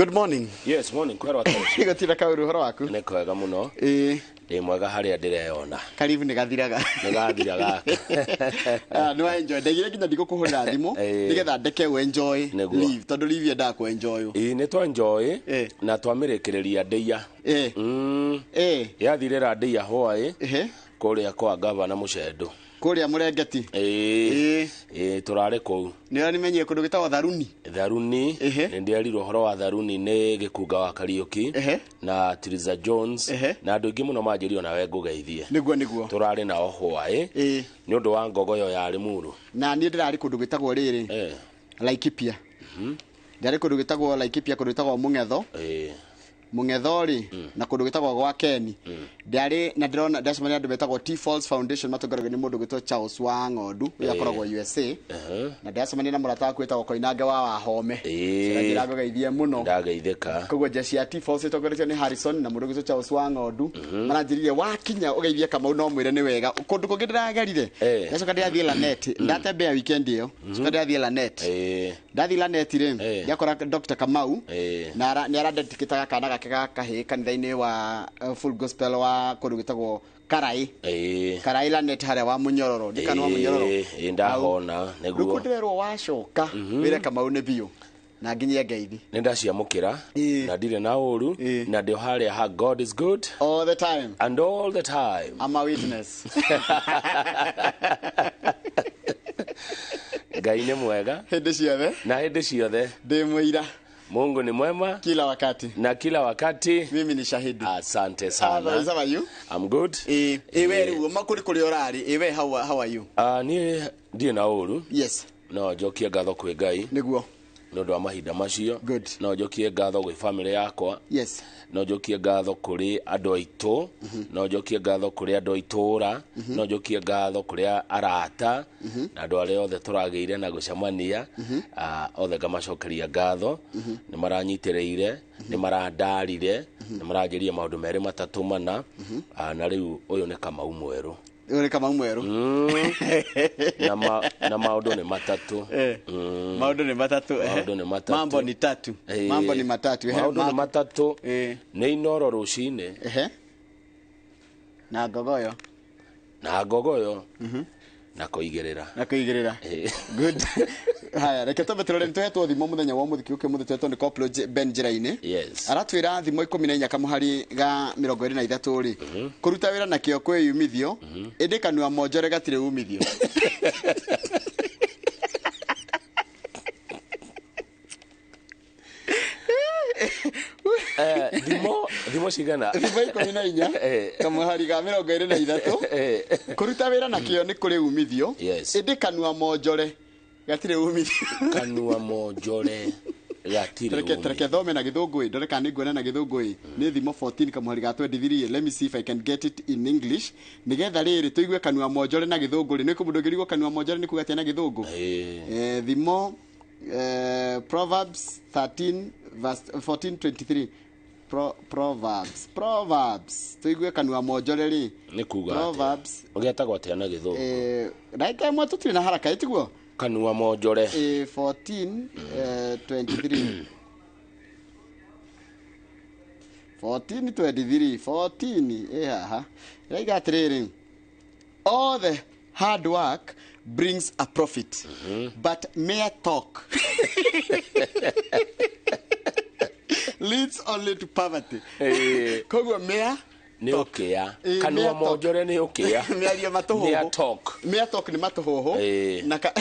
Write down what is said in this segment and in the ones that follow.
Good morning. Yes, morning, kwerwo atĩa? Gũtirĩ kaũru, ũhoro waku? Nĩ kwega mũno. Ĩĩ. Ndĩ mwega harĩa ndĩreyona. Karibu nĩ gathiraga. Nĩ gathira gaka. Ah, nĩ wa enjoy. Ndaigire nginya ndigũkũhũrĩra thimũ nĩgetha ndeke ũ enjoy Nĩguo. leave, tondũ leave yendaga kũ enjoy. Ĩĩ, nĩ twa enjoy na twamĩrĩkĩrĩria ndĩia. Yathirĩra ndĩia hwaĩ kũrĩa kwa gavana Mũcendũ. Kũrĩa Mũrengeti. Ĩĩ. Ĩĩ, tũrarĩ kũu. Nĩ ũramenyire kũndũ gĩtagwo Tharuni. Tharuni. Nĩ ndĩerirwo ũhoro wa Tharuni nĩ Gĩkunga wa Kariũki na Tiriza Jones na andũ aingĩ mũno manjĩrire nawe ngũgeithie. Nĩguo, nĩguo. Tũrarĩ nao hwaĩ nĩ ũndũ wa ngogoyo ya Limuru. Na niĩ ndĩrarĩ kũndũ gwĩtagwo rĩrĩ Laikipia. Ndĩrarĩ kũndũ gwĩtagwo Laikipia, kũndũ gwĩtagwo Mũng'etho. Mũng'etho rĩ, na kũndũ gwĩtagwo gwa Keni. Ndĩrarĩ na ndĩrona ndacemania na andũ metagwo T Falls Foundation, matongoragio nĩ mũndũ gwĩtwo Charles wa Ng'ondu, ũrĩa akoragwo USA. Na ndĩracemania na mũrata waku wĩtagwo Koinange wa Wahome. Njĩra ngũgeithie mũno. Ndageithĩka. Koguo jeshi ya T Falls ĩtongoretio nĩ Harrison na mũndũ gwĩtwo Charles wa Ng'ondu. Maranjĩrire wakinya ũgeithie Kamau no mwĩre nĩ wega. Kũndũ kũngĩ ndĩragerire. Ndacoka ndĩrathiĩ Lanet. Ndatembea weekend ĩyo. Coka ndĩrathiĩ Lanet. Ndathiĩ Lanet rĩ, ndakora Dr. Kamau na nĩ aradedicataga kana gake ga kahĩĩ kanitha-inĩ wa Full Gospel wa kũndũ gwĩtagwo Karai. Karai Lanet harĩa wa Mũnyororo. Ndikana wa Mũnyororo. Ĩĩ, ndahona Rĩu nĩguo. ndĩrerwo wacoka wĩre Kamau nĩ biũ na nginyie ngeithi. Nĩ ndaciamũkĩra na ndirĩ na ũru na ndĩ harĩa ha God is good all the time and all the time. I'm a witness. Ngai nĩ mwega hĩndĩ ciothe na hĩndĩ ciothe ndĩ mũira. Mungu ni mwema kila wakati na kila wakati mimi ni shahidi. Asante sana. Otherwise, how are you? I'm good. Ĩ we rĩu kũrĩ kũrĩa ũrarĩ, ĩ we how are you? Niĩ ndirĩ na ũru. Yes. No njokie ngatho kwĩ Ngai nĩguo nĩ ũndũ wa mahinda macio. Good. No njokie ngatho gwĩ family yakwa. Yes. No njokie ngatho kũrĩ andũ aitũ. No njokie ngatho kũrĩ andũ a itũũra. No njokie ngatho kũrĩ arata na andũ arĩa othe tũragĩire na gũcemania. Othe ngamacokeria ngatho. Nĩ maranyitĩrĩire, nĩ marandarire, nĩ maranjĩrire maũndũ merĩ matatũ mana. Na rĩu ũyũ nĩ Kamau mwerũ. Ũyũ nĩ Kamau mwerũ. Na maũndũ nĩ matatũ. Maũndũ nĩ matatũ. Maũndũ nĩ matatũ. Mambo ni tatu. Mambo ni matatu. Maũndũ nĩ matatũ. Nĩ Inoro rũcinĩ. Na ngogoyo. Na ngogoyo. Na kũigĩrĩra. Na kũigĩrĩra. Good. Haya, reke twambe tũrore nĩ tũhetwo thimo mũthenya wa ũmũthĩ, kiugo mũthĩ tũhetwo nĩ Koplo Ben Njĩra-inĩ. Yes. Aratwĩra thimo 14 kamũhari ga 23 rĩ. Kũruta wĩra na kĩo kwĩ umithio, ĩndĩ kanua monjore gatirĩ umithio. Thimo cigana? Thimo 14 kamũhari ga 23. Kũruta wĩra na kĩo nĩ kũrĩ umithio, ĩndĩ kanua monjore gatirĩ umithio. Kanua monjore gatirĩ umithio. Reke thome na gĩthũngũ ĩ, ndore kana nĩ nguona na gĩthũngũ ĩ. Nĩ thimo 14 kamũhari ga 23. Let me see if I can get it in English. Nĩgetha rĩrĩ tũigue kanua monjore na gĩthũngũ rĩ. Nĩ kũmũndũ ũngĩrigwo kanua monjore nĩ kuga atĩa na gĩthũngũ? Thimo Proverbs 13 verse 14:23. Proverbs tuigue kanua monjore rĩ. Nĩ kuga atĩa? Proverbs. Ũgetagwo atĩa na gĩthũngũ? Ndagĩka ĩmwe tũtirĩ na haraka, ĩtiguo? Kanua monjore. 14, 23. 14, 23, 14, haha. Ĩraiga atĩrĩrĩ, all the hard work brings a profit, but mere talk leads only to poverty. Koguo mere Nĩ ũkĩa. Kanua mere talk. monjore nĩ ũkĩa. Mĩario matũhũhũ. Mere talk. Mere talk nĩ matũhũhũ. Na kau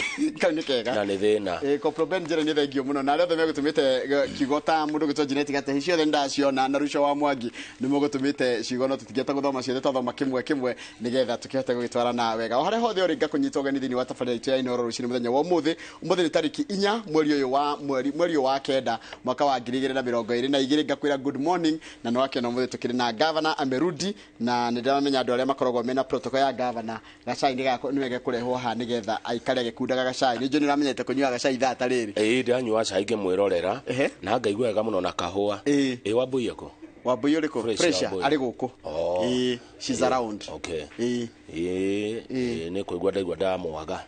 nĩ kega. Na nĩ thĩna. Kopro Ben Njĩra nĩ thengio mũno. Na arĩa othe megũtũmĩte kiugo ta mũndũ gwĩtwo Junet Gatehi, ciothe nĩndaciona, na Ruco wa Mwangi nĩ mũgũtũmĩte ciugo, no tũtingĩhota gũthoma ciothe, twathoma kĩmwe kĩmwe nĩgetha tũkĩhote gũgĩtwara na wega. O harĩa hothe ũrĩ, ngakũnyita ũgeni thĩinĩ wa tabarĩra itũ ya Inooro rũcinĩ mũthenya wa ũmũthĩ. Ũmũthĩ nĩ tarĩki 4 mweri ũyũ wa mweri, mweri ũyũ wa kenda mwaka wa ngiri igĩrĩ na mĩrongo ĩrĩ na igĩrĩ. Ngakwĩra good morning, na nĩwakĩona ũmũthĩ tũkĩrĩ na governor amerudi, na nĩ ndĩramenya andũ arĩa makoragwo mena protocol ya governor, gacai nĩ gako nĩ wega kũrehwo haha nĩgetha aikare agĩkundaga gacai. Nĩ njũĩ nĩ ũramenyete kũnyua gacai thaa ta rĩrĩ. Ĩĩ, ndĩranyua cai ngĩmwĩrorera na ngaigua wega mũno na kahũa. Ĩĩ, Wambui ekũ? Wambui ũrĩkũ? Fresh Fresh, Wambui. arĩ gũkũ. Ĩĩ, she's around. Okay. Ĩĩ. Ĩĩ, nĩ kũigua ndaigua ndamwaga.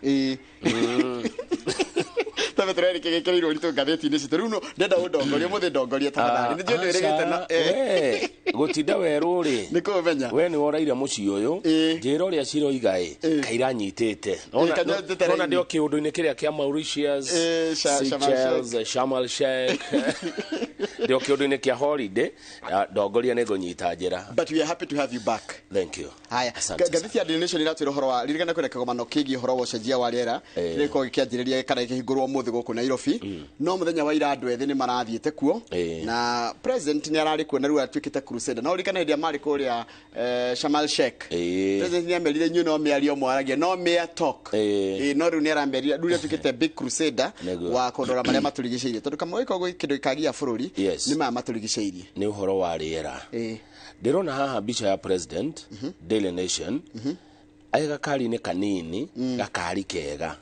Tabe tũrerĩ kĩgĩkĩrĩirwo ritũ ngathĩti-inĩ citũ. Rĩu ndenda ũndongorie mũthĩ, ndongorie tafadhali. Nĩ njũĩ ndwĩrĩgĩte na We gũtinda werũ rĩ, nĩ kũmenya. We nĩ woraire mũciĩ ũyũ. Njĩra ũrĩa ciroiga ĩ kairanyitĩte. Kanyitĩte Nona raini. Ndĩ o kĩũndũ-inĩ kĩrĩa kĩa Mauritius, Sharm el Seychelles, Sharm el Sheikh, ndĩ o kĩũndũ-inĩ kĩa holiday. Ndongoria nĩ ngũnyita njĩra. But we are happy to have you back. Thank you. Haya, Asante. ngathĩti ya Daily Nation iratwĩra ũhoro wa ririkana kwĩna kĩgomano kĩgiĩ ũhoro wa ũcenjia wa rĩera kĩrĩa gĩkoragwo gĩkĩanjĩrĩria kana gĩkĩhingũrwo ũmũthĩ gũkũ Nairobi. No mũthenya wa ira andũ ethĩ nĩ marathiĩte kuo na president nĩ ararĩ kuo na rĩu atuĩkĩte crusader. No ririkana hĩndĩ ĩrĩa marĩ kũrĩa Sharm el Sheikh, president nĩ amerire inyuĩ no mĩario mwaragia, no mere talk. No rĩu nĩ aramerire, rĩu atuĩkĩte big crusader wa kũrora marĩa matũrigicĩirie, tondũ kamwe gĩkoragwo kĩndũ gĩkagia bũrũri nĩ maya matũrigicĩirie. Nĩ ũhoro wa rĩera. Ndĩrona haha mbica ya president, Daily Nation, arĩ gakari-inĩ kanini, gakari kega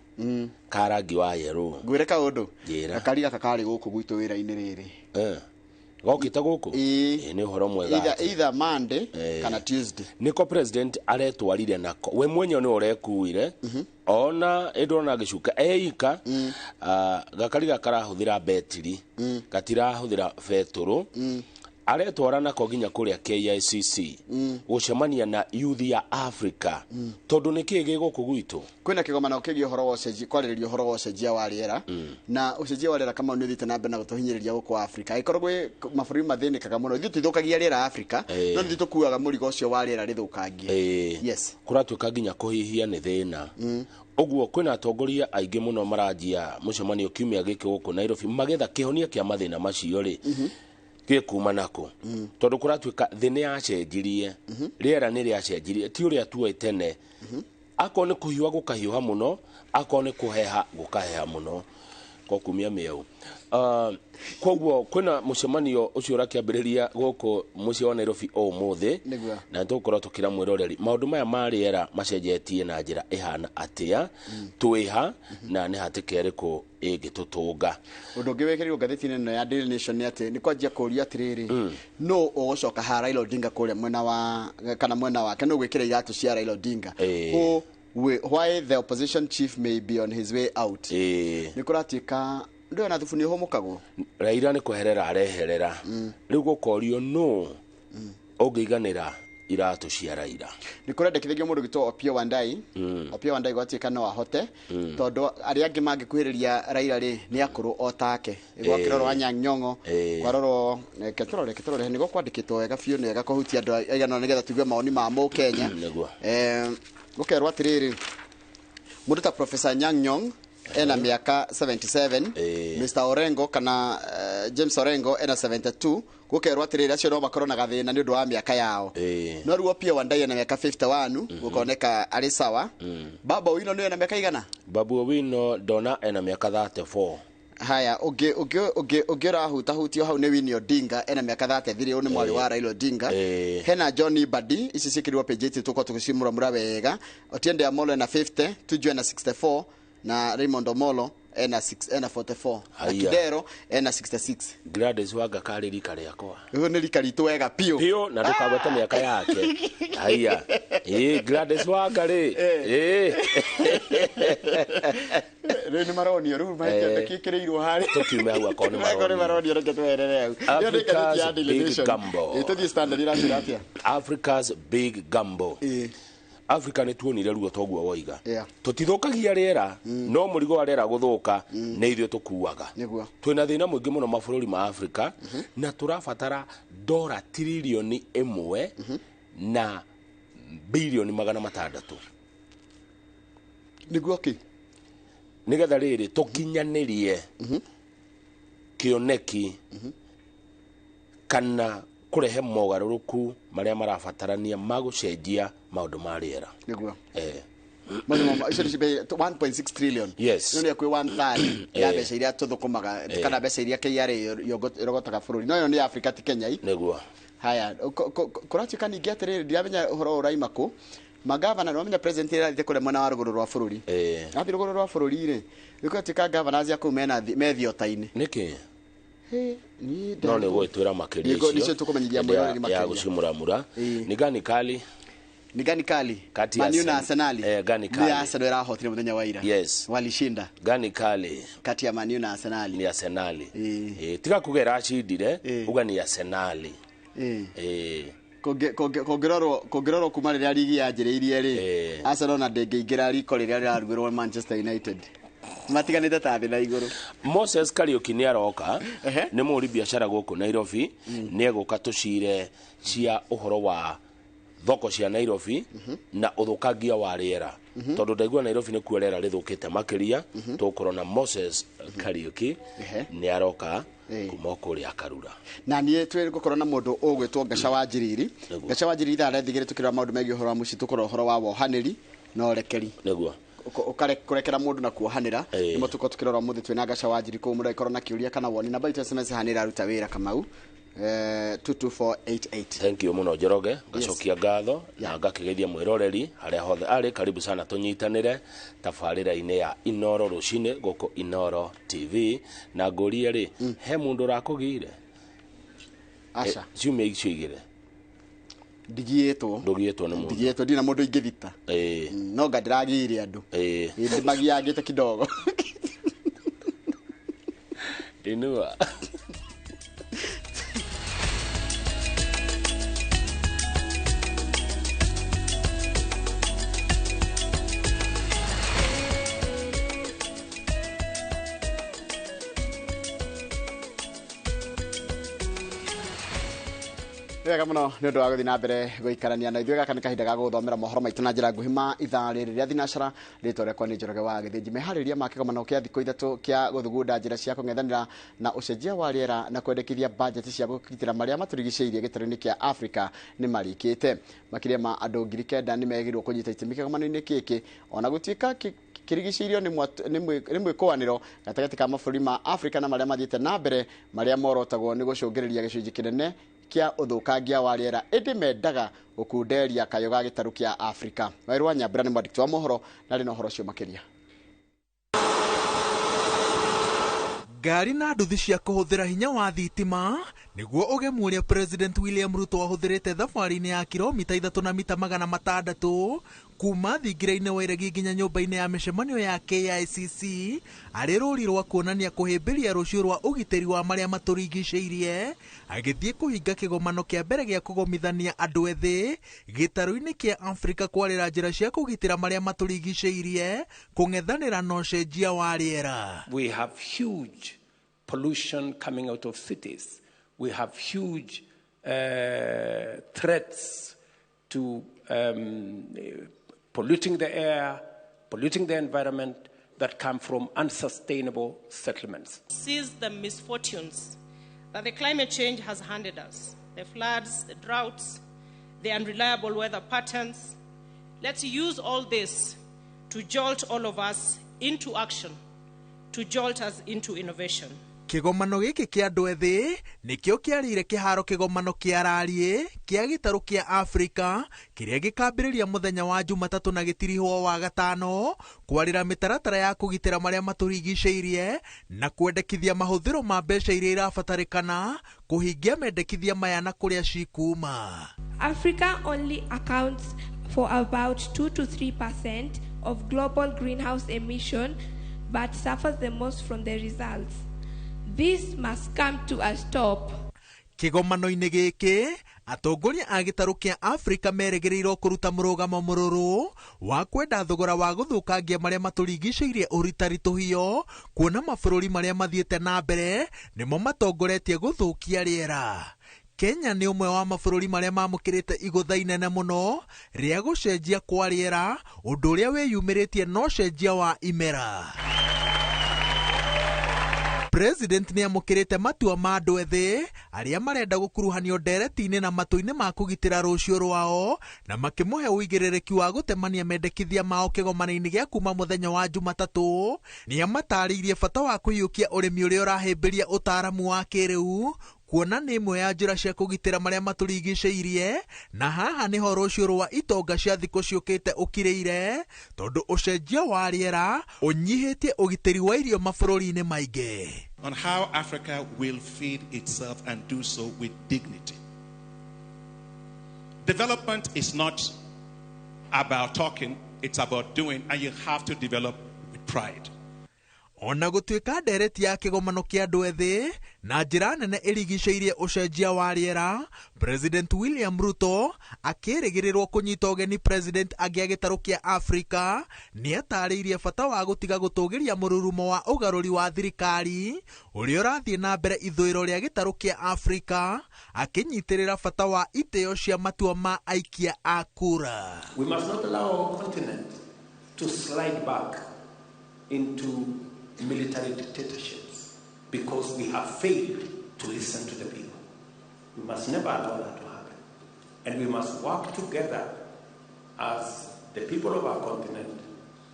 ka rangi wa yerũ. Ngwĩre kaũndũ. Njĩra. Gakari gaka karĩ gũkũ gwitũ wĩra-inĩ rĩrĩ. Gokĩte gũkũ. Nĩ ũhoro mwega either, atĩ. Either Monday kana Tuesday. Nĩko president aretwarire nako, we mwenyewe nĩ ũrekuire ona ĩndona gĩcuka eika. Gakari gaka karahũthĩra betiri, gatirahũthĩra betũrũ. Aretwara nako nginya kũrĩa KICC gũcemania na youth ya Africa, tondũ nĩ kĩĩ gĩ gũkũ gwitũ? Kwĩna kĩgomano kĩgiĩ ũhoro wa ũcenjia, kwarĩrĩria ũhoro wa ũcenjia wa rĩera. Na ũcenjia wa rĩera, Kamau, nĩ ũthiĩte na mbere na gũtũhinyĩrĩria gũkũ Afrika. Angĩkorwo gwĩ mabũrũri mathĩnĩkaga mũno, ithuĩ tũthũkagia rĩera Afrika, no nithuĩ tũkuaga mũrigo ũcio wa rĩera rĩthũkangie. Yes. Kũratuĩka nginya kũhihia nĩ thĩna. Ũguo kwĩna atongoria aingĩ mũno maranjia mũcemanio kiumia gĩkĩ gũkũ Nairobi, magetha kĩhonia kĩa mathĩna macio rĩ gĩkuma nako, tondũ kũratuĩka thĩ nĩ yacenjirie, rĩera nĩ rĩacenjirie, ti ũrĩa tuoĩ tene. Akorwo nĩ kũhiũha gũkahiũha mũno, akorwo nĩ kũheha gũkaheha mũno, kokumia mĩau. Koguo kwĩna mũcemanio ũcio ũrakĩambĩrĩria gũkũ mũciĩ wa Nairobi ũmũthĩ. Na nĩtũgũkorwo tũkĩra mwĩroreri maũndũ maya ma rĩera macenjetie na njĩra ĩhana atĩa, twĩha na nĩ hatĩka ĩrĩkũ ĩngĩtũtũnga. Ũndũ ũngĩ wĩkĩrirwo ngathĩti-inĩ ĩno ya Daily Nation nĩ atĩ nĩ kwanjia kũũria atĩrĩrĩ, no ũgũcoka ha Raila Odinga kũrĩa mwena wa kana mwena wake, no gwĩkĩra iratũ cia Raila Odinga? Who why the opposition chief may be on his way out. Nĩ kũratuĩka ndũĩ ona thubu nĩ ũhũmũkagwo. Raila nĩ kweherera areherera rĩu, gũkorio nũ ũngĩiganĩra iratũ cia Raila. Nĩ kũrendekithagio mũndũ gwĩtwo Opiyo Wandayi. Opiyo Wandayi gwatuĩka no ahote, tondũ arĩa angĩ mangĩkuhĩrĩria Raila rĩ nĩ akũrũ o take. Gwakĩrorwo Anyang' Nyong'o, kwarorwo, reke tũrore, reke tũrore nĩguo kwandĩkĩtwo wega biũ, nĩ wega kũhutia andũ aigana ũna nĩgetha tũigue mawoni ma mũkenya. Gũkerwo atĩrĩrĩ, mũndũ ta Professor Anyang' Nyong' ena mĩaka 77, Mr Orengo kana James Orengo ena 72. Gũkerwo atĩrĩrĩ, acio no makorwo na gathĩna nĩ ũndũ wa mĩaka yao. No rĩu Opiyo Wandayi ena mĩaka 51, gũkoneka arĩ sawa. Baba Owino nĩwe ena mĩaka igana? Babu Owino ndona ena mĩaka 34. Haya, ũngĩ ũrahutahutio hau nĩ Winnie Odinga, ena mĩaka 33, ũyũ nĩ mwarĩ wa Raila Odinga. Hena John Mbadi, ici ciĩkĩrirwo page 8, tũkorwo tũgĩcimũramũra wega. Otiende Amollo ena 50, Tuju ena 64 na Raymond Omolo ena 6, ena 44 na Haya. Kidero ena 66. Gladys Wanga karĩ rika rĩakwa. Rĩu nĩ rika ritũ wega biũ. Biũ, na ndũkagwete mĩaka yake. Haya, Gladys Wanga rĩ. Rĩu nĩ maronio, rĩu makĩkĩrĩirwo harĩa. Tũkiume hau akorwo nĩ Akorwo nĩ maronio. Maronio, reke tweherere hau. Ĩyo nĩ ngathĩti ya Africa's Daily Big Nation. Gamble. Tũthiĩ Standard, ĩratwĩra atĩa? Africa's big gamble. Africa nĩ tuonire ruo toguo woiga. Tũtithũkagia rĩera, no mũrigo wa rĩera gũthũka nĩ ithuĩ tũkuaga. Twĩna thĩna mũingĩ mũno mabũrũri ma Africa, na tũrabatara dora 1.6 tiririoni na bilioni 600. Nĩguo kĩ? Nĩgetha rĩrĩ tũkinyanĩrie kĩoneki kana kũrehe mogarũrũku marĩa marabatarania ma gũcenjia maũndũ ma rĩera. Maũndũ icio nĩ 1.6 trillion. Ĩno nĩ hakuhĩ one third ya mbeca iria tũthũkũmaga kana mbeca iria KRA ĩrogotaga bũrũri, no ĩyo nĩ Africa, ti Kenya i. Haya, kũratuĩka ningĩ atĩrĩrĩ, ndiramenya ũhoro ũyũ ũraima kũ, magavana, nĩwamenya president ĩrathiĩte kũrĩa mwena wa rũgũrũ rwa bũrũri. Athiĩ rũgũrũ rwa bũrũri rĩ, nĩkũratuĩka governors a kũu mena me thiota-inĩ. Nĩkĩ? Hĩ, niĩ No nĩ gũgĩtwĩra makĩria. Nĩcio tũkũmenyithia Hĩndĩ mwĩroreri ya makĩria. gũcimuramura. Nĩ gani kali? Ni gani kali? Kati ya Man U na Arsenal. Arsenal. Gani Ni kali? Arsenal ĩrahotire mũthenya wa ira. Yes. Walishinda Gani kali? Kati ya Man U na Arsenal. Ni Arsenal. Eh. Tiga kuga ĩracindire, Eh. uga ni Arsenal. Eh. Eh. Kũngĩrorwo kuma rĩrĩa rigi yanjĩrĩirie rĩ, Eh. Arsenal na ndĩngĩingĩra riko rĩrĩa rĩrarugĩrwo Manchester United, matiganĩte ta thĩ na igũrũ. Moses Kariuki nĩ aroka. Ehe. Nĩ mũhũri biacara gũkũ Nairobi, nĩ egũka tũcire cia ũhoro wa thoko cia Nairobi na ũthũkangia wa rĩera, tondũ ndaigua Nairobi nĩkuo rĩera rĩthũkĩte makĩria. Tũgũkorwo na Moses Kariuki. Ehe. Nĩ aroka Eh. kuma o kũrĩa Karura. Na niĩ twĩ gũkorwo na mũndũ ũgwĩtwo Ngaca wa Njiriri. Nĩguo. Ngaca wa Njiriri thaa rethigĩrĩ tũkĩrora maũndũ megiĩ ũhoro wa mũciĩ, tũkũrora ũhoro wa wohanĩri na ũrekeri. Nĩguo. Kũrekera mũndũ na kuohanĩra. Eh. Nĩmo tũkorwo tũkĩrora ũmũthĩ twĩna Ngaca wa Njiri kũu. Mũndũ angĩkorwo na kĩũria kana woni, namba itũ SMS haha nĩ ĩraruta wĩra, Kamau, 22488. Thank you muno, Njoroge. Ngacokia ngatho na ngakĩgeithia mwĩroreri harĩa hothe arĩ. Karibu sana tũnyitanĩre tabarĩra-inĩ ya Inoro rũcinĩ gũkũ Inoro TV. Na ngũrie rĩ, he mũndũ ũrakũgĩire? Aca. Ciumia icio igĩrĩ. Ndigiĩtwo. Ndũgiĩtwo nĩ mũndũ? Ndigiĩtwo, ndina mũndũ ingĩthita. No nga ndĩragiire andũ. Ndĩmagiangĩte kidogo. Inua. Nĩ wega mũno nĩ ũndũ wa gũthiĩ na mbere gũikarania na ithuĩ. Gaka nĩ kahinda ga gũthomera mohoro maitũ na njĩra nguhĩ ma ithaa rĩrĩ rĩa thinacara. Rĩtwa rĩakwa nĩ Njoroge wa Gĩthĩnji. Meharĩria ma kĩgomano kĩa thikũ 3 kĩa gũthugunda njĩra cia kũng'ethanĩra na ũcenjia wa rĩera na kwendekithia bajeti cia kũgitĩra marĩa matũrigicĩirie gĩtarũ-inĩ kĩa Afrika nĩ marĩkĩte. Makĩria ma andũ 9,000 nĩ megĩrwo kũnyita itemi kĩgomano-inĩ gĩkĩ, ona gũtuĩka kĩrigicĩirio nĩ mwĩkũanĩro gatagatĩ ka mabũrũri ma Afrika na marĩa mathiĩte na mbere, marĩa morotagwo nĩ gũcũngĩrĩria gĩcunjĩ kĩnene kĩa ũthũkangia wa rĩera, ĩndĩ mendaga gũkunderia kayũ ga gĩtarũ kĩa Afrika. Wairu wa Nyambura nĩ mwandĩki wa mohoro na arĩ na ũhoro ũcio makĩria. Ngari na nduthi cia kũhũthĩra hinya wa thitima nĩguo ũgemu ũrĩa President William Ruto ahũthĩrĩte thabarĩ-inĩ ya kilomita 3 na mita 600 kuma thingira-inĩ wa iregi nginya nyũmba-inĩ ya mĩcemanio ya KICC, arĩ rũri rwa kuonania kũhĩmbĩria rũciũ rwa ũgitĩri wa marĩa matũrigicĩirie, agĩthiĩ kũhinga kĩgomano kĩa mbere gĩa kũgomithania andũ ethĩ gĩtarũ-inĩ kĩa Afrika kwarĩra njĩra cia kũgitĩra marĩa matũrigicĩirie kũng'ethanĩra na ũcenjia wa rĩera. We have huge pollution coming out of cities. We have huge threats to polluting the air, polluting the environment that come from unsustainable settlements. Sees the misfortunes that the climate change has handed us, the floods, the droughts, the unreliable weather patterns. Let's use all this to jolt all of us into action, to jolt us into innovation. Kĩgomano gĩkĩ kĩa andũ ethĩ nĩkĩo kĩarĩire kĩharo kĩgomano kĩa rariĩ kĩa gĩtarũ kĩa Afrika kĩrĩa gĩkambĩrĩria mũthenya wa Jumatatũ na gĩtirihwo wa gatano, kwarĩra mĩtaratara ya kũgitĩra marĩa matũrigicĩirie na kwendekithia mahũthĩro ma mbeca iria irabatarĩkana kũhingia mendekithia maya na kũrĩa cikuma. Africa only accounts for about 2 to 3% of global greenhouse emission, but suffers the most from the results. This must come to a stop. Kĩgomano-inĩ gĩkĩ, atongoria a gĩtarũ kĩa Afrika merĩgĩrĩirwo kũruta mũrũgamo mũrũrũ wa kwenda thogora wa gũthũkangia marĩa matũrigicĩirie ũritaritũhio, kuona mabũrũri marĩa mathiĩte na mbere nĩmo matongoretie gũthũkia rĩera. Kenya nĩ ũmwe wa mabũrũri marĩa mamũkĩrĩte igũtha inene mũno rĩa gũcenjia kwa rĩera, ũndũ ũrĩa wĩyumĩrĩtie no cenjia wa imera. President nĩ amũkĩrĩte matua ma andũ ethĩ arĩa marenda gũkuruhanio ndereti-inĩ na matũ-inĩ ma kũgitĩra rũciũ rwao, na makĩmũhe ũigĩrĩrĩki wa gũtemania mendekithia mao kĩgomano-inĩ gĩa kuma mũthenya wa Jumatatũ. Nĩ amatarĩirie bata wa kũiyũkia ũrĩmi ũrĩa ũrahĩmbĩria ũtaaramu wa kĩrĩu, kuona nĩ ĩmwe ya njĩra cia kũgitĩra marĩa matũrigicĩirie, na haha nĩho rũciũ rwa itonga cia thikũ ciũkĩte ũkirĩire, tondũ ũcenjia wa rĩera ũnyihĩtie ũgitĩri wa irio mabũrũri-inĩ maingĩ. On how Africa will feed itself and do so with dignity. Development is not about talking, it's about doing, and you have to develop with pride. Ona gũtuĩka ndereti ya kĩgomano kĩa andũ ethĩ na njĩra nene ĩrigicĩirie ũcenjia wa rĩera, President William Ruto akĩrĩgĩrĩrwo kũnyita ũgeni President angĩ a gĩtarũ kĩa Afrika, nĩatarĩirie bata wa gũtiga gũtũgĩria mũrurumo wa ũgarũri wa thirikari ũrĩa ũrathiĩ na mbere ithũĩro rĩa gĩtarũ kĩa Afrika, akĩnyitĩrĩra bata wa itĩo cia matua ma aikia a kura. We must not allow our continent to slide back into military dictatorships because we have failed to listen to the people. We must never allow that to happen. And we must work together as the people of our continent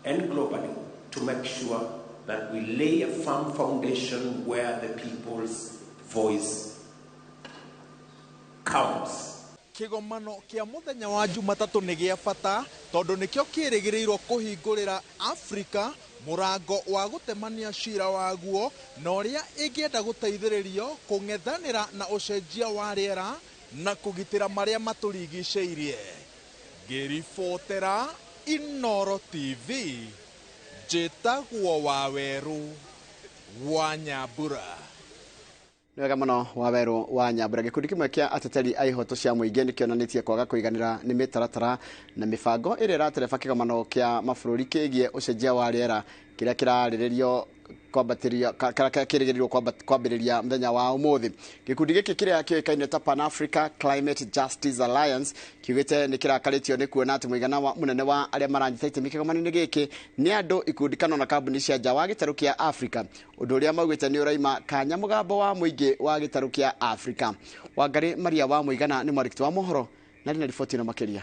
and globally to make sure that we lay a firm foundation where the people's voice counts. Kĩgomano kĩa mũthenya wa Jumatatũ nĩ gĩa bata tondũ nĩkĩo kĩrĩgĩrĩirwo kũhingũrĩra Afrika mũrango wa gũtemania cira waguo na ũrĩa ĩngĩenda gũteithĩrĩrio kũng'ethanĩra na ũcenjia wa rĩera na kũgitĩra marĩa matũrigicĩirie. Ngĩribotera Inooro TV, njĩtagwo Wawerũ wa Nyambura. Nĩ wega mũno Wawerũ wa Nyambura. Gĩkundi kĩmwe kĩa ateteri a ihoto cia mũingĩ nĩkĩonanĩtie kwaga kũiganĩra nĩ mĩtaratara na mĩbango ĩrĩa ĩratereba kĩgomano kĩa mabũrũri kĩgiĩ ũcenjia wa rĩera kĩrĩa kĩrarĩrĩrio kwambatĩria kĩrĩgĩrĩirwo kwambĩrĩria mũthenya wa ũmũthĩ. Gĩkundi gĩkĩ kĩrĩa kĩũĩkaine ta Pan Africa Climate Justice Alliance kiugĩte nĩ kĩrakarĩtio nĩ kuona atĩ mũigana wa mũnene wa arĩa maranyita itemi kĩgomano-inĩ gĩkĩ nĩ andũ, ikundi kana ona kambuni cia nja wa gĩtarũ kĩa Afrika, ũndũ ũrĩa maugĩte nĩ ũraima kanya mũgambo wa mũingĩ wa gĩtarũ kĩa Afrika. Wangarĩ Maria wa Mũigana nĩ mwandĩki wa mohoro na rĩ na riboti ĩno makĩria.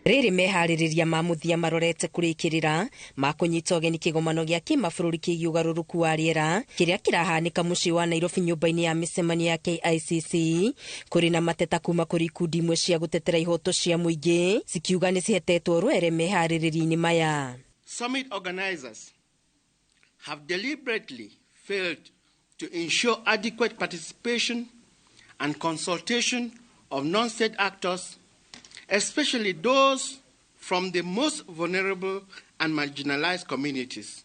Rĩrĩ meharĩrĩria ma mũthia marorete kũrĩkĩrĩra ma kũnyita ũgeni kĩgomano gĩa kĩmabũrũri kĩgiĩ ũgarũrũku wa rĩera kĩrĩa kĩrahanĩka mũciĩ wa Nairobi nyũmba-inĩ ya mĩcemanio ya KICC. Kũrĩ na mateta kuma kũrĩ ikundi imwe cia gũtetera ihoto cia mũingĩ cikiuga nĩ cihetetwo rwere meharĩrĩria-inĩ maya. Summit organizers have deliberately failed to ensure adequate participation and consultation of non-state actors, especially those from the most vulnerable and marginalized communities,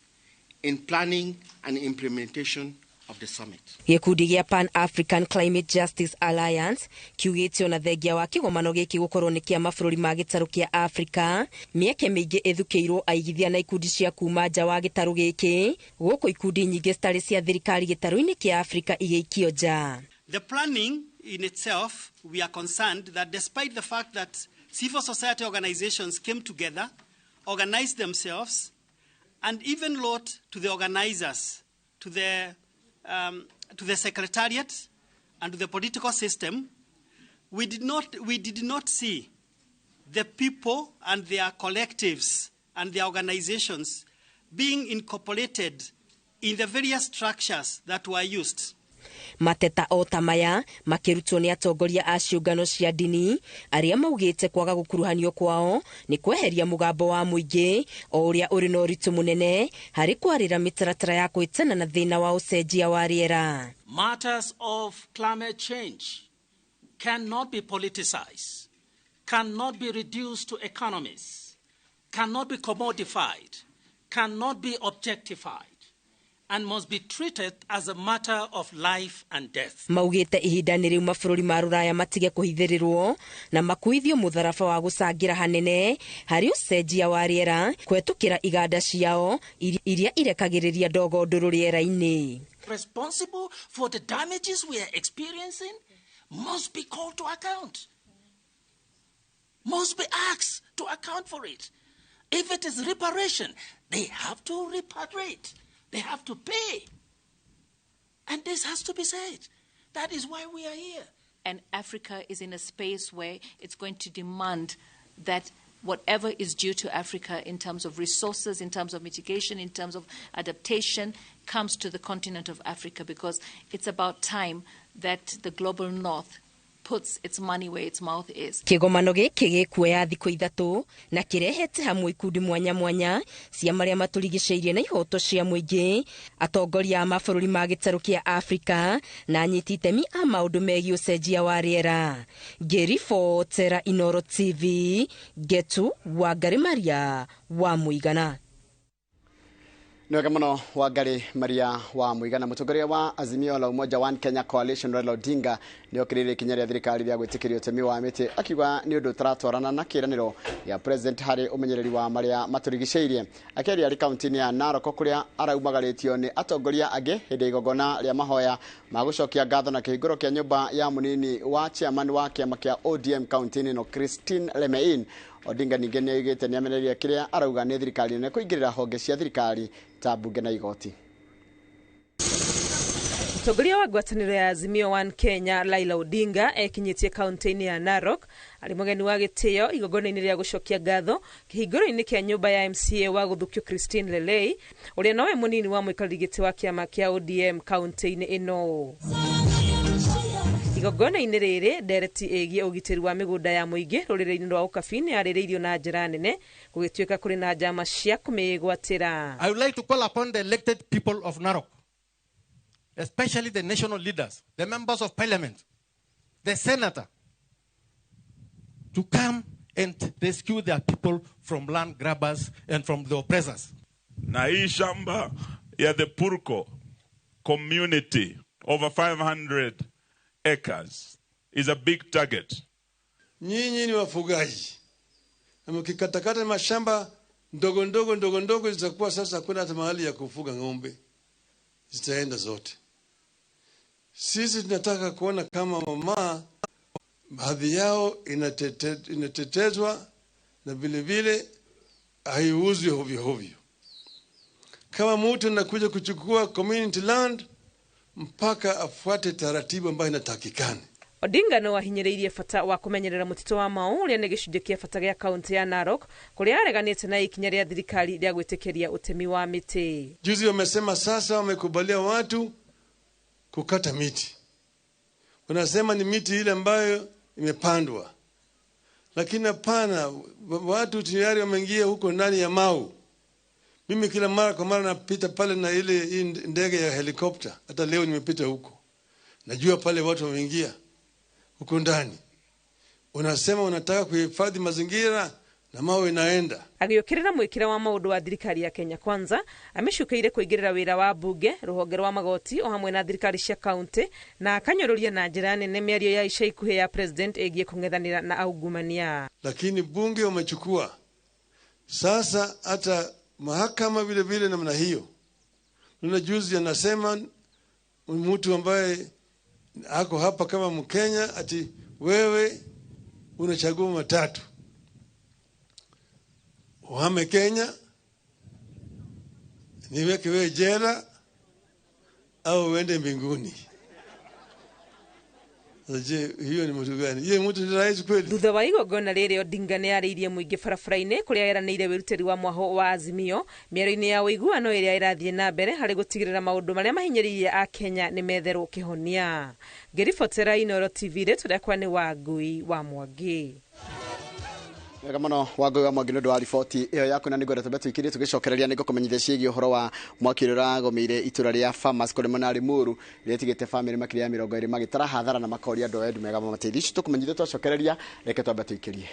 in planning and implementation of the summit. Gĩkundi gĩa Pan African Climate Justice Alliance kiugĩte ona thengia wa kĩgomano gĩkĩ gũkorwo nĩ kĩa mabũrũri ma gĩtarũ kĩa Afrika, mĩeke mĩingĩ ĩthukĩirwo aigithia na ikundi cia kuma nja wa gĩtarũ gĩkĩ, gũkũ ikundi nyingĩ citarĩ cia thirikari gĩtarũ-inĩ kĩa Afrika igĩikio nja. The planning in itself, we are concerned that despite the fact that civil society organizations came together, organized themselves, and even wrote to the organizers, to the secretariat, and to the political system, we did not see the people and their collectives and their organizations being incorporated in the various structures that were used. Mateta o ta maya makĩrutwo nĩ atongoria a ciũngano cia ndini arĩa maugĩte kwaga gũkuruhanio kwao nĩ kweheria mũgambo wa mũingĩ o ũrĩa ũrĩ na ũritũ mũnene harĩ kwarĩra mĩtaratara ya kwĩtana na thĩna wa ũcenjia wa rĩera. Matters of climate change cannot be politicized, cannot be reduced to economies, cannot be commodified, cannot be objectified, and must be treated as a matter of life and death. Maugĩte ihinda nĩ rĩu mabũrũri ma rũraya matige kũhithĩrĩrwo na makuithio mũtharaba wa gũcangĩra hanene harĩ ũcenjia wa rĩera kũhetũkĩra iganda ciao iria irekagĩrĩria ndogo ndũrũ rĩera-inĩ. Responsible for the damages we are experiencing must be called to account, must be asked to account for it. If it is reparation, they have to reparate. They have to pay. And this has to be said. That is why we are here. And Africa is in a space where it's going to demand that whatever is due to Africa in terms of resources, in terms of mitigation, in terms of adaptation, comes to the continent of Africa, because it's about time that the global north puts its money where its mouth is. Kĩgomano gĩkĩ gĩkuoya thikũ 3 na kĩrehete hamwe ikundi mwanya mwanya cia marĩa matũrigicĩirie na ihoto cia mũingĩ, atongoria a mabũrũri ma gĩtarũ kĩa Afrika na anyiti itemi a maũndũ megiĩ ũcenjia wa rĩera. Ngĩribotera Inooro TV, Ngetu Wangari Maria wa Mũigana. Nĩ wega mũno Wangari Maria wa Mũigana. Mũtongoria wa Azimio la Umoja One Kenya Coalition Raila Odinga nĩ okĩrĩire ikinya rĩa thirikari rĩa gwĩtĩkĩria ũtemi wa mĩtĩ, akiuga nĩ ũndũ ũtaratwarana na kĩĩranĩro gĩa president harĩ ũmenyereri wa marĩa matũrigicĩirie. Akĩaria arĩ kaunti-inĩ ya Narok kũrĩa araumagarĩtio nĩ atongoria angĩ hĩndĩ ya igongona rĩa mahoya ma gũcokia ngatho na kĩhingũro kĩa nyũmba ya mũnini wa chairman wa kĩama kĩa ODM kaunti-inĩ ĩno Christine Lemein. Odinga ningĩ nĩ oigĩte nĩ amenereria kĩrĩa arauga nĩ thirikari nene kũingĩrĩra honge cia thirikari ta mbunge na igoti. Mũtongoria wa ngwatanĩro ya Azimio One Kenya Raila Odinga ekinyĩtie kaunti-inĩ ya Narok arĩ mũgeni wa gĩtĩo igongona-inĩ rĩa gũcokia ngatho kĩhingũro-inĩ kĩa nyũmba ya MCA wa gũthukio Christine Lelei, ũrĩa nowe mũnini wa mũikarĩri gĩtĩ wa kĩama kĩa ODM kaunti-inĩ ĩno. Igongona-inĩ rĩrĩ ndereti ĩgiĩ ũgitĩri wa mĩgũnda ya mũingĩ rũrĩrĩ-inĩ rwa Ũkabi nĩ yarĩrĩirio na njĩra nene gũgĩtuĩka kũrĩ na njama cia kũmĩgwatĩra. I would like to call upon the elected people of Narok, especially the national leaders, the members of parliament, the senator, to come and rescue their people from land grabbers and from the oppressors. Na hii shamba ya the Purko community, over 500 acres, is a big target. Nyinyi ni wafugaji. Na mkikatakata mashamba ndogo ndogo ndogo ndogo zitakuwa sasa hakuna hata mahali ya kufuga ng'ombe. Zitaenda zote. Sisi tunataka kuona kama mama baadhi yao inatetezwa na vile vile haiuzwi hovyo hovyo. Kama mtu anakuja kuchukua community land mpaka afuate taratibu ambayo inatakikana. Odinga no ahinyĩrĩirie bata wa kũmenyerera mũtitũ wa Mau ũrĩa nĩ gĩcunjĩ kĩa bata gĩa kaunti ya Narok kũrĩa areganĩte na ikinya rĩa thirikari rĩa gwĩtĩkĩria ũtemi wa mĩtĩ. Juzi wamesema sasa wamekubalia watu kukata miti. Wanasema ni miti ile ambayo imepandwa. Lakini hapana, watu tayari wameingia huko ndani ya Mau. Mimi kila mara kwa mara napita pale na ile ndege ya helikopta. Hata leo nimepita huko. Najua pale watu wameingia huko ndani. Unasema unataka kuhifadhi mazingira na mawe inaenda. Agĩũkĩrĩra mwĩkĩre wa maũndũ wa thirikari ya Kenya Kwanza amĩcukeire kũingĩrĩra wĩra wa bunge, rũhonge rwa magoti o hamwe na thirikari cia kaunti na akanyũrũria na njĩra nene mĩario ya ica ikuhĩ ya president ĩgiĩ kũng'ethanĩra na aungumania. Lakini bunge wamechukua sasa hata mahakama vile vile namna hiyo. Nuna juzi anasema mtu ambaye ako hapa kama Mkenya ati wewe unachagua matatu. Uhame Kenya, niweke wewe jela au uende mbinguni. Je, hiyo ni mtu gani? Yeye mtu ni rais kweli? Thutha wa igongona rĩrĩ Odinga nĩ arĩirie mũingĩ barabara-inĩ kũrĩa eranĩire wĩrutĩri wa mwaho wa Azimio mĩario-inĩ ya ũiguano ĩrĩa ĩrathiĩ na mbere harĩ gũtigĩrĩra maũndũ marĩa mahinyĩrĩirie a Kenya nĩ metherwo kĩhonia. Ngĩribotera Inooro TV rĩtwa rĩakwa nĩ Wangui wa Mwangi. Wega mũno Wangui wa Mwangi nĩ ũndũ wa riboti ĩyo yaku na nĩngwenda twambe tũikĩrie tũgĩcokereria nĩngũkũmenyithia ciĩgiĩ ũhoro wa mwaki ũrĩa ũragũmĩire itũra rĩa Farmers kũrĩ mwena wa Limuru rĩrĩa rĩtigĩte bamĩrĩ makĩria ya 20 magĩtara hathara na makoria andũ a endu mega mamateithie. Icio tũkũmenyithia twacokereria, reke twambe tũikĩrie.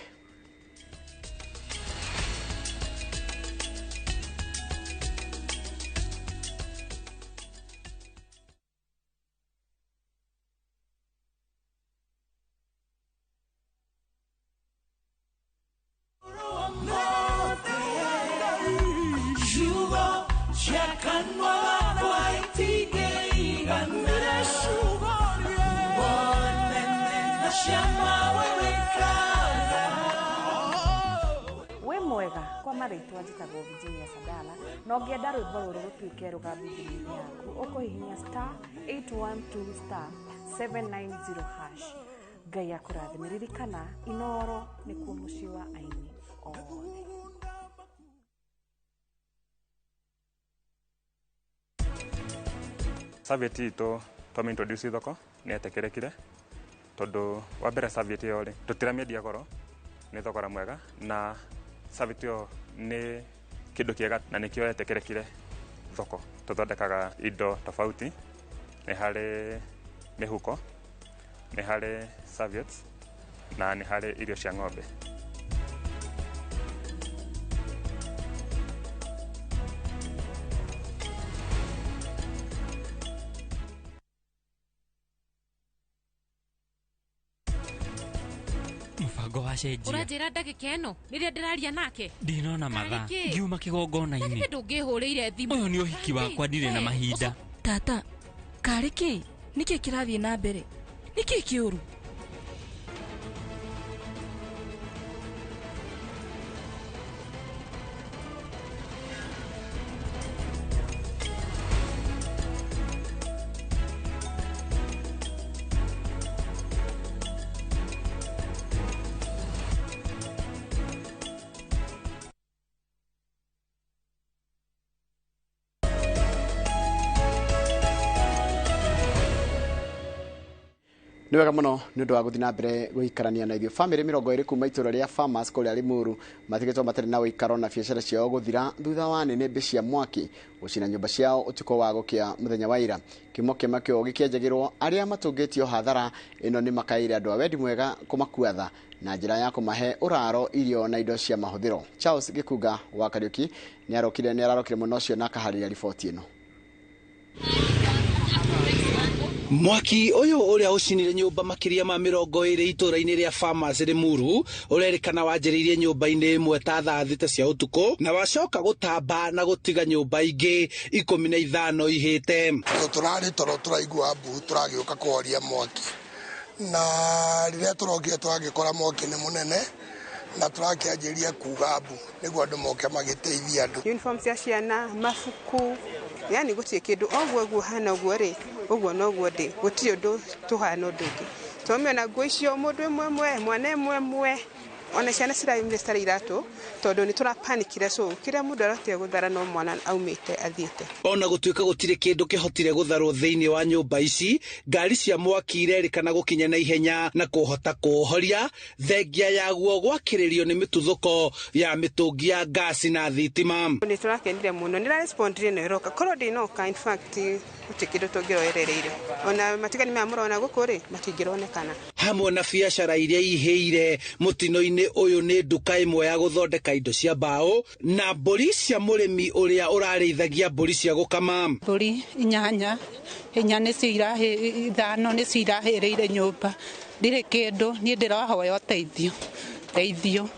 Kwa marĩtwa njĩtagwo Virginia Sadala na ũngĩenda rwĩmbo rũrũ rũtuĩke rũgambi thimũ-inĩ yaku ũkũhihinya *812*790#. Ngai akũrathime. Ririkana Inooro nĩkuo mũciĩ wa aini othe. Serviette itũ twamĩ introduce thoko nĩ yetĩkĩrĩkire Tondu wa mbere serviette ĩyo rĩ, tũtiramĩendia goro, nĩ thogora mwega, na serviette ĩyo nĩ kĩndũ kĩega na nĩkĩo yetĩkĩrĩkire thoko. Tũthondekaga indo tofauti, nĩ harĩ mĩhuko, nĩ harĩ serviettes na nĩ harĩ irio cia ng'ombe. Mũbango wacenjia. Ũranjĩra ndagĩka ĩno rĩrĩa ndĩraria nake? Ndinona mathaa. Tarĩ kĩ? Ngiuma kĩgongona-inĩ. Na githĩ ndũngĩhũrĩire thimũ? Ũyũ nĩ ũhiki wakwa, ndirĩ na mahinda. Tata, karĩ kĩ? Nĩkĩ kĩrathiĩ na mbere? Nĩkĩ kĩũru? Nĩ wega mũno nĩ ũndũ wa gũthiĩ na mbere gũikarania na ithuĩ. Bamĩrĩ 20 kuma itũũra rĩa Farmers kũrĩa Limuru matigĩtwo matarĩ na ũikaro na biacara ciao gũthira thutha wa nĩnĩmbĩ cia mwaki gũcina nyũmba ciao ũtukũ wa gũkĩa mũthenya wa ira. Kĩhumo kĩama kĩo gĩkĩenjagĩrwo arĩa matũngĩtio hathara ĩno nĩ makaĩire andũ a wendi mwega kũmakua tha na njĩra ya kũmahe ũraro, irio na indo cia mahũthĩro. Charles Gĩkunga wa Kariũki nĩ ararokire mũno ũcio na akaharĩria riboti ĩno. Mwaki ũyũ ũrĩa ũcinire nyũmba makĩria ma 20 itũũra-inĩ rĩa Farmers Limuru ũrerĩkana wanjĩrĩirie nyũmba-inĩ ĩmwe ta thaa 6 cia ũtukũ na wacoka gũtamba na gũtiga nyũmba ingĩ 15 ihĩte. Tũrarĩ toro tũraigua mbu tũragĩũka kũhoria mwaki, na rĩrĩa tũrokire tũragĩkora mwaki nĩ mũnene na tũrakĩanjĩria kuga mbu nĩguo andũ moke magĩteithia andũ. Uniform cia ciana, mabuku, yani gũtirĩ kĩndũ oguo ũguo hana ũguo rĩ, ũguo noguo ndĩ, gũtirĩ ũndũ tũhana ũndũ ũngĩ. Tũmĩona nguo icio mũndũ ĩmwe ĩmwe, mwana ĩmwe ĩmwe, ona ciana ciraumire citarĩ iratũ tondũ nĩ tũrapanikire, so kĩrĩa mũndũ arotire gũthara no mwana aumĩte athiĩte. Ona gũtuĩka gũtirĩ kĩndũ kĩhotire gũtharwo thĩinĩ wa nyũmba ici, ngari cia mwaki irerĩkana gũkinya na ihenya na kũhota kũũhoria thengia yaguo gwakĩrĩrio nĩ mĩtuthũko ya mĩtũngi ya ngasi na thitima. Nĩ tũrakenire mũno, nĩ rarespondire na ĩroka, korwo ndĩnoka, in fact gũtirĩ kĩndũ tũngĩroerereire, ona matigani maya mũrona gũkũ rĩ matingĩronekana. Hamwe na biacara iria ihĩire mũtino-inĩ ũyũ nĩ nduka ĩmwe ya gũthondeka indo cia mbaũ na mbũri cia mũrĩmi ũrĩa ũrarĩithagia mbũri cia gũkama. Mbũri 8, 4 nĩcio irahĩ, 5 nĩcio irahĩrĩire nyũmba, ndirĩ kĩndũ, niĩ ndĩrahoya ũteithio, teithio.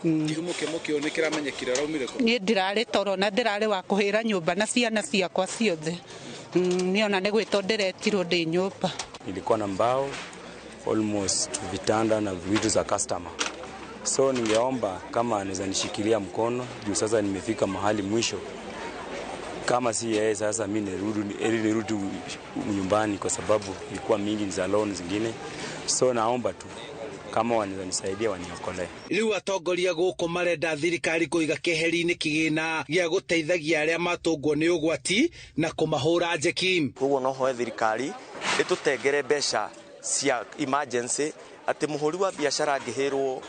Kĩhumo kĩa mwaki ũyũ nĩ kĩramenyekire ũraumire kũ? Niĩ ndĩrarĩ toro na ndĩrarĩ wa kũhĩra nyũmba na ciana ciakwa ciothe. Niĩ ona nĩ gwĩtwo ndĩretirwo ndĩ nyũmba. Nilikuwa na mbao almost vitanda na vitu za customer, so ningeomba kama anaweza nishikilia mkono juu sasa nimefika mahali mwisho. Kama si yeye sasa mi nirudi, ili nirudi nyumbani kwa sababu ilikuwa mingi ni za loan zingine, so naomba tu kama wanaweza nisaidia waniokolee. Rĩu atongoria gũkũ marenda thirikari kũiga keheri-inĩ kĩgĩna gĩa gũteithagia arĩa matũngwo nĩ ũgwati na kũmahũra njeki. Koguo no hoe thirikari ĩtũtengere mbeca cia emergency, atĩ mũhũri wa biacara angĩhĩrwo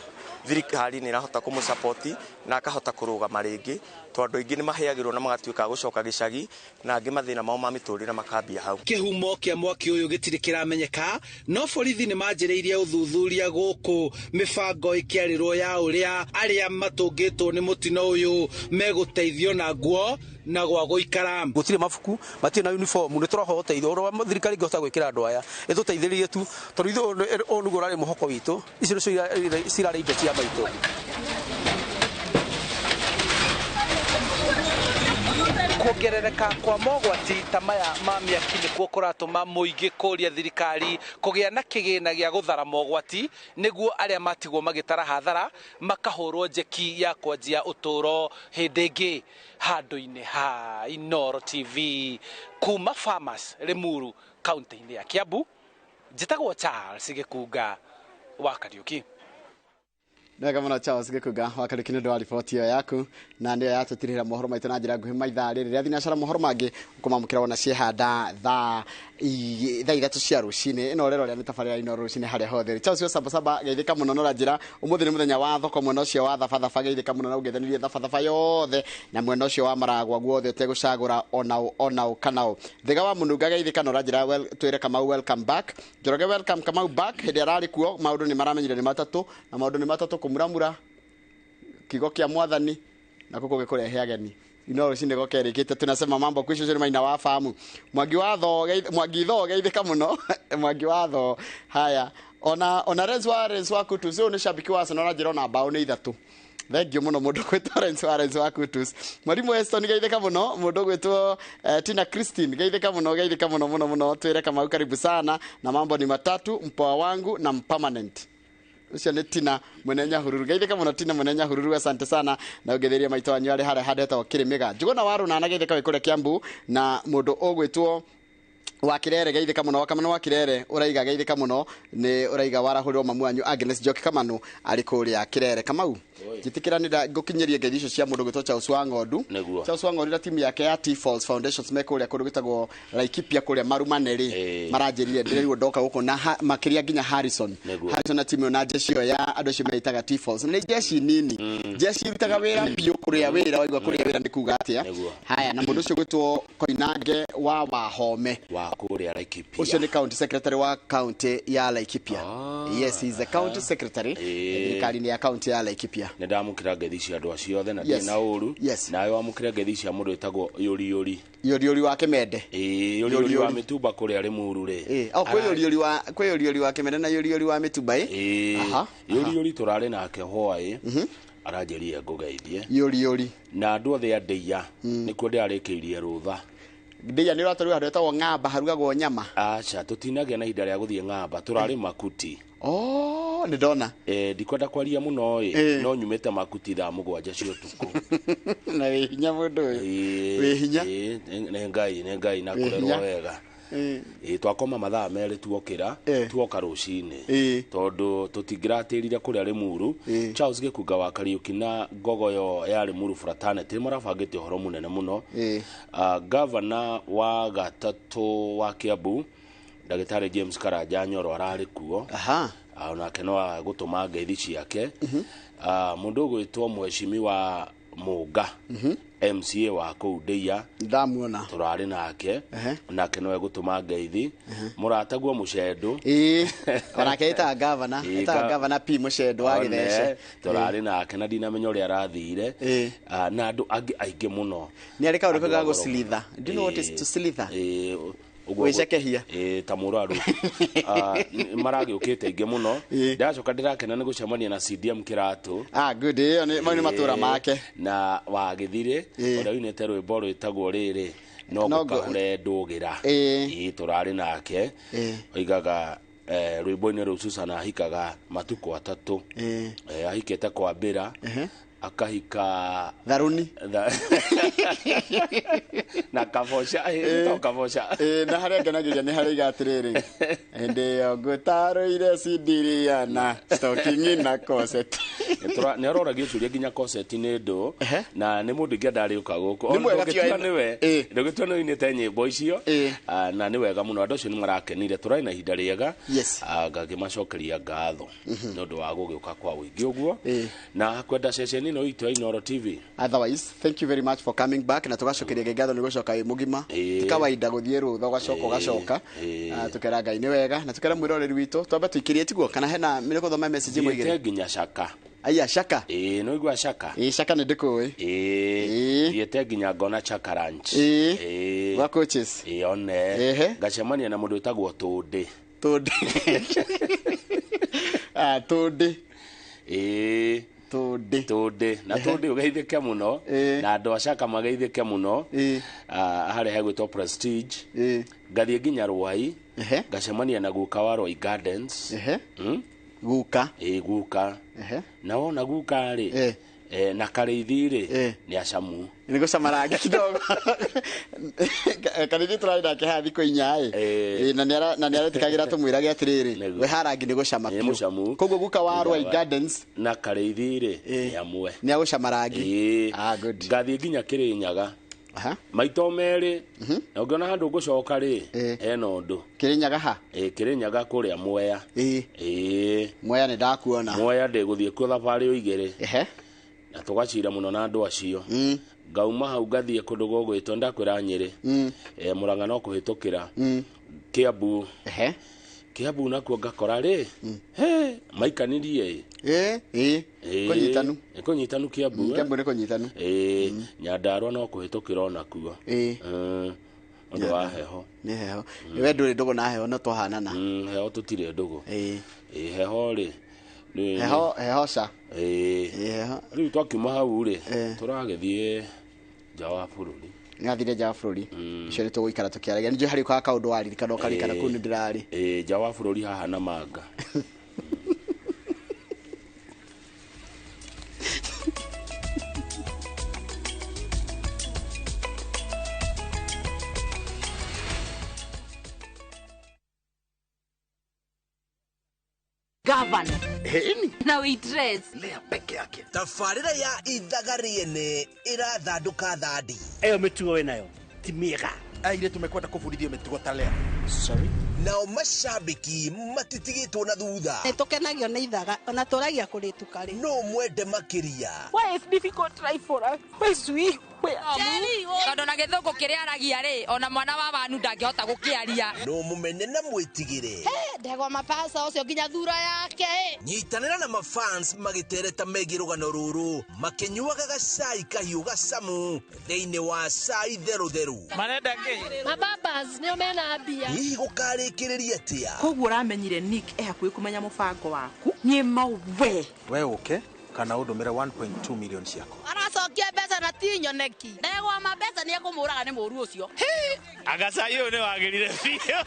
thirikari nĩ ĩrahota kũmũsapoti na akahota kũrũgama rĩngĩ, tondũ aingĩ nĩ maheagĩrwo na magatuĩka a gũcoka gĩcagi na angĩ mathĩna mao ma mĩtũrĩre makambia hau. Kĩhumo kĩa mwaki ũyũ gĩtirĩ kĩramenyeka, no borithi nĩ manjĩrĩirie ũthuthuria gũkũ mĩbango ĩkĩarĩrwo ya ũrĩa arĩa matũngĩtwo nĩ mũtino ũyũ megũteithio na nguo na gwa gũikara. Gũtirĩ mabuku, matirĩ na uniform, nĩ tũrahoya ũteithio ũrĩa thirikari ĩngĩhota gwĩkĩra andũ aya ĩtũteithĩrĩrie tu, tondũ ithuĩ ũyũ nĩguo ũrarĩ mũhoko witũ, icio nĩcio cirarĩ indo cia maitũ. Kuongerereka kwa mogwati ta maya ma mĩaki nĩkuo kũratũma mũingĩ kũria thirikari kũgĩa na kĩgĩna gĩa gũthara mogwati nĩguo arĩa matigwo magĩtara hathara makahũrwo njeki ya kwanjia ũtũũro hĩndĩ ĩngĩ. Handũ-inĩ ha Inooro TV kuma Farmers Limuru kaunti-inĩ ya Kiambu, njĩtagwo Charles Gĩkunga wa Kariũki. Wega mũno Charles Gĩkũnga wa Kariũki nĩ ũndũ wa riboti ĩyo yaku, na nĩyo yatũtirĩra mohoro maitũ na njĩra nguhĩ maithaa rĩrĩ rĩa thinacara. Mohoro mangĩ ũkũmamũkĩra wona ciehanda thaa 3 cia rũcinĩ. Ĩno rĩro rĩa nĩ tabarĩra ino rũcinĩ harĩa hothe. Charles wa Sabasaba, geithĩka mũno na njĩra ũmũthĩ nĩ mũthenya wa thoko mwena ũcio wa Thabathaba. Geithĩka mũno na ũngethanĩrie Thabathaba yothe na mwena ũcio wa Maragwa guothe ũtegũcagũra ona ũ kana ũ. Thĩga wa Mũnunga, geithĩka na ũranjĩra twĩre Kamau welcome back. Njoroge welcome Kamau back. Hĩndĩ ararĩ kuo maũndũ nĩ maramenyire nĩ matatũ, na maũndũ nĩ matatũ: kũmuramura, kigo kĩa mwathani, na kuko gĩkũrehe ageni. Ino rũcinĩ gokerĩkĩte tunasema mambo kwisho cio nĩ maina wa famu. Mwangi wa tho, Mwangi tho, geithĩka mũno Mwangi wa tho. Haya, ona Renzo wa Kutus, ũyũ nĩ shabiki wa Arsenal, na njĩra ona bao nĩ 3. Thank you mũno mũndũ gwĩtwo Renzo wa Kutus. Mwarimu Weston, geithĩka mũno. Mũndũ gwĩtwo Tina Christine, geithĩka mũno, geithĩka mũno mũno mũno. Twĩre Kamau karibu sana na mambo ni matatu, mpoa wangu na mpermanent. Ucio nĩ Tina mwene Nyahururu. Geithĩka mũno Tina mwene Nyahururu, asante sana na ũngĩthĩria maitũ wanyu arĩ harĩa handũ hetagwo Kĩrĩmĩga. Njuguna wa Rũnana, geithĩka wĩ kũrĩa Kiambu, na mũndũ ũgwĩtwo wa Kirere, geithĩka mũno. Wakamano wa Kirere ũraiga, geithĩka mũno, nĩ ũraiga warahũrĩrwo mamu wanyu Agnes Njoki Kamanu arĩ kũrĩa Kirere. Kamau, njĩtĩkĩra nĩ ngũkinyĩrie ngeithi icio cia mũndũ gwĩtwo Charles wa Ng'ondu. Charles wa Ng'ondu na timu yake ya T Falls Foundations me kũrĩa kũndũ gwĩtagwo Laikipia kũrĩa Marumaneri. Maranjĩrire ndĩrerirwo ndoka gũkũ na makĩria nginya Harrison na timu na jeshi ĩyo ya andũ acio meitaga T Falls. Nĩ jeshi nini, jeshi irutaga wĩra biũ kũrĩa wĩra waigua kũrĩa wĩra nĩ kuga atĩa. Haya, na mũndũ ũcio gwĩtwo Koinange wa Wahome wa kũrĩa Laikipia, ũcio nĩ county secretary wa county ya Laikipia. Yes, he is the county secretary thirikari-inĩ ya county ya Laikipia. Nĩ ndamũkĩra ngeithi cia andũ acio othe na ndirĩ na ũru. Nawe wamũkĩra ngeithi cia mũndũ wĩtagwo Yũriyũri. Yũriyũri wa Kĩmende. Yũriyũri wa Mĩtumba kũrĩa Rĩmuru rĩ. Kwĩ Yũriyũri wa Kĩmende na Yũriyũri wa Mĩtumba. Yũriyũri tũrarĩ nake hwaĩ, aranjĩrire ngũgeithie Yũriyũri na andũ othe a Ndeiya nĩkuo ndĩrarĩkĩirie rũtha. Ndeiya nĩ ũratwarwo handũ hetagwo Ng'amba harugagwo nyama. Aca, tũtinagĩa na ihinda rĩa gũthiĩ Ng'amba, tũrarĩ Makuti. Oh, nĩ ndona. Ndikwenda kwaria mũno ĩ, no nyumĩte Makuti thaa 7 cia ũtukũ. Na wĩ hinya mũndũ ũyũ. Wĩ hinya. Nĩ Ngai, nĩ Ngai na kũrerwo wega. Twakoma mathaa 2 tuokĩra, tuoka rũcinĩ tondũ tũtingĩratĩrire kũrĩa Rĩmuru. Charles Gĩkunga wa Kariũki na Ngogoyo ya Rĩmuru fraternity marabangĩte ũhoro mũnene mũno. Gavana wa gatatũ wa Kiambu Ndagĩtarĩ James Karanja Nyoro ararĩ kuo. Onake no agũtũma ngeithi ciake. Mũndũ ũgwĩtwo mheshimiwa Mũnga, MCA wa kũu Ndeiya, ndamuona tũrarĩ nake, nake no egũtũma ngeithi. Mũrataguo Mũcendũ, onake ĩtaga gavana, ĩtaga gavana P Mũcendũ wa Gĩthece, tũrarĩ nake na ndinamenya ũrĩa arathire, na andũ angĩ aingĩ mũno. Nĩ arĩ kaũndũ ga gũcilitha. Do you know what is to slither? Gwĩcekehia ta mũraru. Maragĩũkĩte aingĩ mũno. Ndacoka ndĩrakena nĩ gũcemania na CDM Kĩratũ. Good, ĩyo nĩ mau nĩ matũra make. Na wa Gĩthirĩ ũrĩa ũinĩte rwĩmbo rwĩtagwo rĩrĩ no ngũkahũre ndũgĩra. Tũrarĩ nake oigaga rwĩmbo-inĩ rũu Susan ahikaga matukũ 3. Ahikĩte kwambĩra, akahika Tharuni na kaboca, to kaboca. Na harĩa ngenagĩria nĩ harĩa iga atĩrĩrĩ, hĩndĩ ĩyo ngũtarũire cindiria na stocking na corset. Nĩ aroragio ciũria nginya corset nĩ ndũ, na nĩ mũndũ ingĩenda arĩũka gũkũ. Nĩwe ndũgĩtua nĩ ũinĩte nyĩmbo icio, na nĩ wega mũno. Andũ acio nĩ marakenire, tũrarĩ na ihinda rĩega, ngakĩmacokeria ngatho nĩ ũndũ wa gũgĩũka kwa ũingĩ ũguo, na kwenda ceceni no itũ ya Inooro TV. Otherwise, thank you very much for coming back. Na tugacokeria ngatho nĩ gũcoka wĩ mũgima. Ti kawaida gũthiĩ rũtha ũgacoka ũgacoka. Tukera Ngai nĩ wega na tukera mwĩroreri witũ twambe tũikĩrie tiguo kana hena mĩrĩ gũthoma message imwe igĩrĩ. Nginya Caka. Aya Caka. No igua Caka. Caka nĩ ndĩkũĩ. Thiĩte nginya ngona Chaka Ranch. Gwa coaches. One. Ngacemania na mũndũ wĩtagwo Tũndĩ. Tũndĩ. Tũndĩ. Tũndĩ. Tũndĩ. Na Tũndĩ ũgeithĩke mũno, na andũ a Caka mageithĩke mũno. Harĩa hegwĩtwo Prestige. Ngathiĩ nginya Rwai, ngacemania na guka wa Rwai Gardens. Guka. Guka. Na wona guka rĩ, Na Karĩithi rĩ nĩ acamu. Nĩ gũcama rangi kidogo. Karĩithi tũrarĩ nake haha thikũ 4 ĩ. Na nĩ aretĩkagĩra tũmwĩrage atĩrĩrĩ, we harangi nĩ gũcama biũ. Koguo guka wa Rwai Gardens na Karĩithi rĩ nĩ amwe. Nĩ agũcama rangi. Ah, good. Ngathiĩ nginya Kĩrĩnyaga. Maito merĩ na ũngĩona handũ ngũcoka rĩ hena ũndũ. Kĩrĩnyaga ha? Kĩrĩnyaga kũrĩa Mwea. Mwea nĩ ndakuona. Mwea ndĩgũthiĩ kuo thabarĩ o 2. Na tũgacira mũno na andũ acio. Ngauma hau ngathiĩ kũndũ gũgwĩtwo ndakwĩra Nyĩrĩ. Mũrang'a no kũhĩtũkĩra. Kĩambu. Kĩambu nakuo ngakora rĩ maikanirie. Kũnyitanu. Kũnyitanu Kĩambu. Kĩambu nĩ kũnyitanu. Nyandarua no kũhĩtũkĩra onakuo. Ũndũ wa heho. Nĩ heho. We ndũrĩ ndũgũ na heho no twahanana. Heho tũtirĩ ndũgũ. Heho rĩ. Heho heho ca. Rĩu twakiuma hau rĩ tũragĩthiĩ nja wa bũrũri. Ngathire nja wa bũrũri. Icio nĩ tũgũikara tũkĩaragia. Nĩnjũĩ harĩ ũkaga kaũndũ waririkana ũkaririkana kũu nĩ ndĩrarĩ. Nja wa bũrũri haha na manga. Governor. Na waitress. Lea peke yake. Tabarĩra ya ithaga rĩene ĩrathandũka thandi. Eyo mĩtugo wĩnayo ti mĩega. Airĩtu mekwenda kũbundithio mĩtugo ta Lea. Sorry. Nao mashabiki matitigĩtwo na thutha. Nĩtũkenagio nĩ ithaga ona tũragia kũrĩtuka rĩ. No mwende makĩria. Why is difficult life for us? Why is we? Tondũ na gĩthũngũ kĩrĩa aragia rĩ ona mwana wa wanu ndangĩhota gũkĩaria. No mũmene na mwĩtigĩre. Ndegwa mapasa ũcio nginya thura yake. Nyitanĩra na mafans magĩtereta megiĩ rũgano rũrũ makĩnyuaga gacai kahiũ gacamu thĩinĩ wa cai therũtherũ. Marenda kĩ? Mababas nĩo mena mbia. Hihi gũkarĩkĩrĩria atĩa? Koguo ũramenyire Nick e hakuhĩ kũmenya mũbango waku. Niĩ mau we. We ũke kana ũndũmĩre 1.2 million ciaku. Aracokia mbeca na ti nyoneki. Ndegwa mbeca nĩ ekũmũraga nĩ mũru ũcio. Agacai ũyũ nĩ wagĩrire biũ.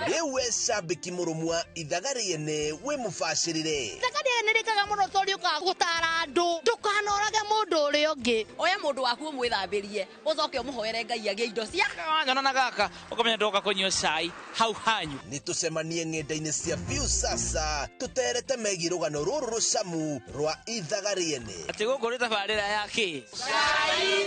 Rĩu we cambĩki mũrũmu wa ithaga rĩene wĩ mũbacĩrĩre. Ithaga rĩene rĩkaga mũno tondũ rĩũkaga gũtara andũ. Ndũkanorage mũndũ ũrĩa ũngĩ. Oya mũndũ waku ũmwĩthambĩrie ũcoke ũmũhoere Ngai agĩe indo cia. Wanyona na gaka ũkamenya ndoka kũnyua cai hau hanyu. Nĩ tũcemanie ng'enda-inĩ cia Viusasa tũterete megiĩ rũgano rũrũ rũcamu rwa ithaga rĩene. Atĩ gũkũ nĩ tabarĩra ya kĩ? Cai.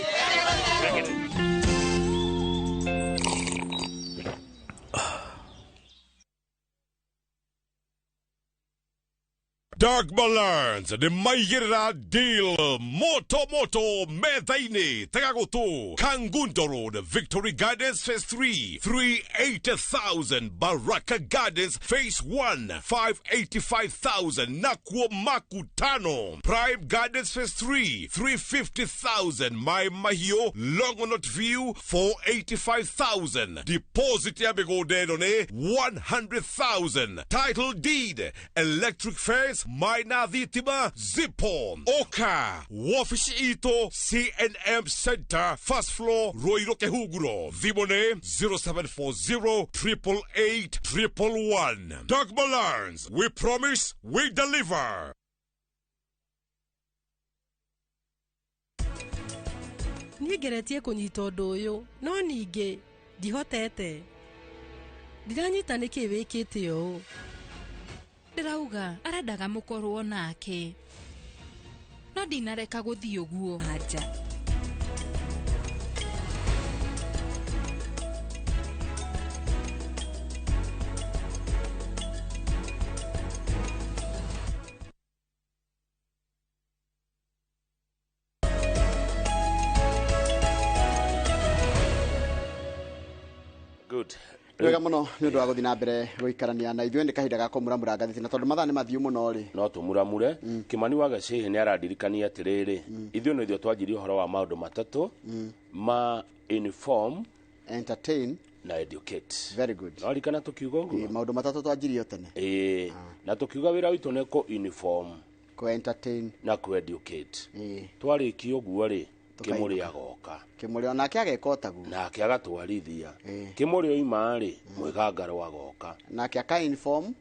Dark Balance nĩ maigĩrĩra deal moto moto metha-inĩ tega gũtũ Kangundo Road Victory Gardens Phase 3 380,000 Baraka Gardens Phase 1 585,000 nakuo Makutano Prime Gardens Phase 3 350,000 Mai Mahiũ Longonot View 485,000 deposit ya mĩgũnda ĩno nĩ 100,000 title deed electric fence Maina thitima zipo oka wabici itũ CNM Center first floor Ruiru Kehuguro thimũ nĩ 0740 888 111. Dogma Learns, we promise we deliver. Niĩ ngeretie kũnyita ũndũ ũyũ no ningĩ ndihotete. Ndiranyita nĩkĩ wĩkĩte ũũ. Ndĩrauga arendaga mũkorwo nake no ndinareka gũthiĩ ũguo. Aja. Good. Wega muno ni undu wa guthi na mbere guikarania na ithuĩ nĩ kahinda ga kũmuramura ngathĩti na tondũ mathaa nĩ mathiu mũno rĩ no tũmuramure. Kimani wa Gacĩhĩ nĩ aradirikania atĩrĩrĩ ithuĩ nĩ ithuĩ twanjirie ũhoro wa maũndũ matatũ ma inform, entertain na educate. Very good. No ririkana tũkiuga ũguo maũndũ matatũ twanjirie tene. Na tũkiuga wĩra witũ nĩ kũ inform, kũ entertain na kũ educate. Twarĩkia ũguo rĩ Kimuri agoka. Kimuri onake ageka otaguo. Nake agatwarithia. Kimuri oima rĩ mwĩgangaro agoka. Nake aka inform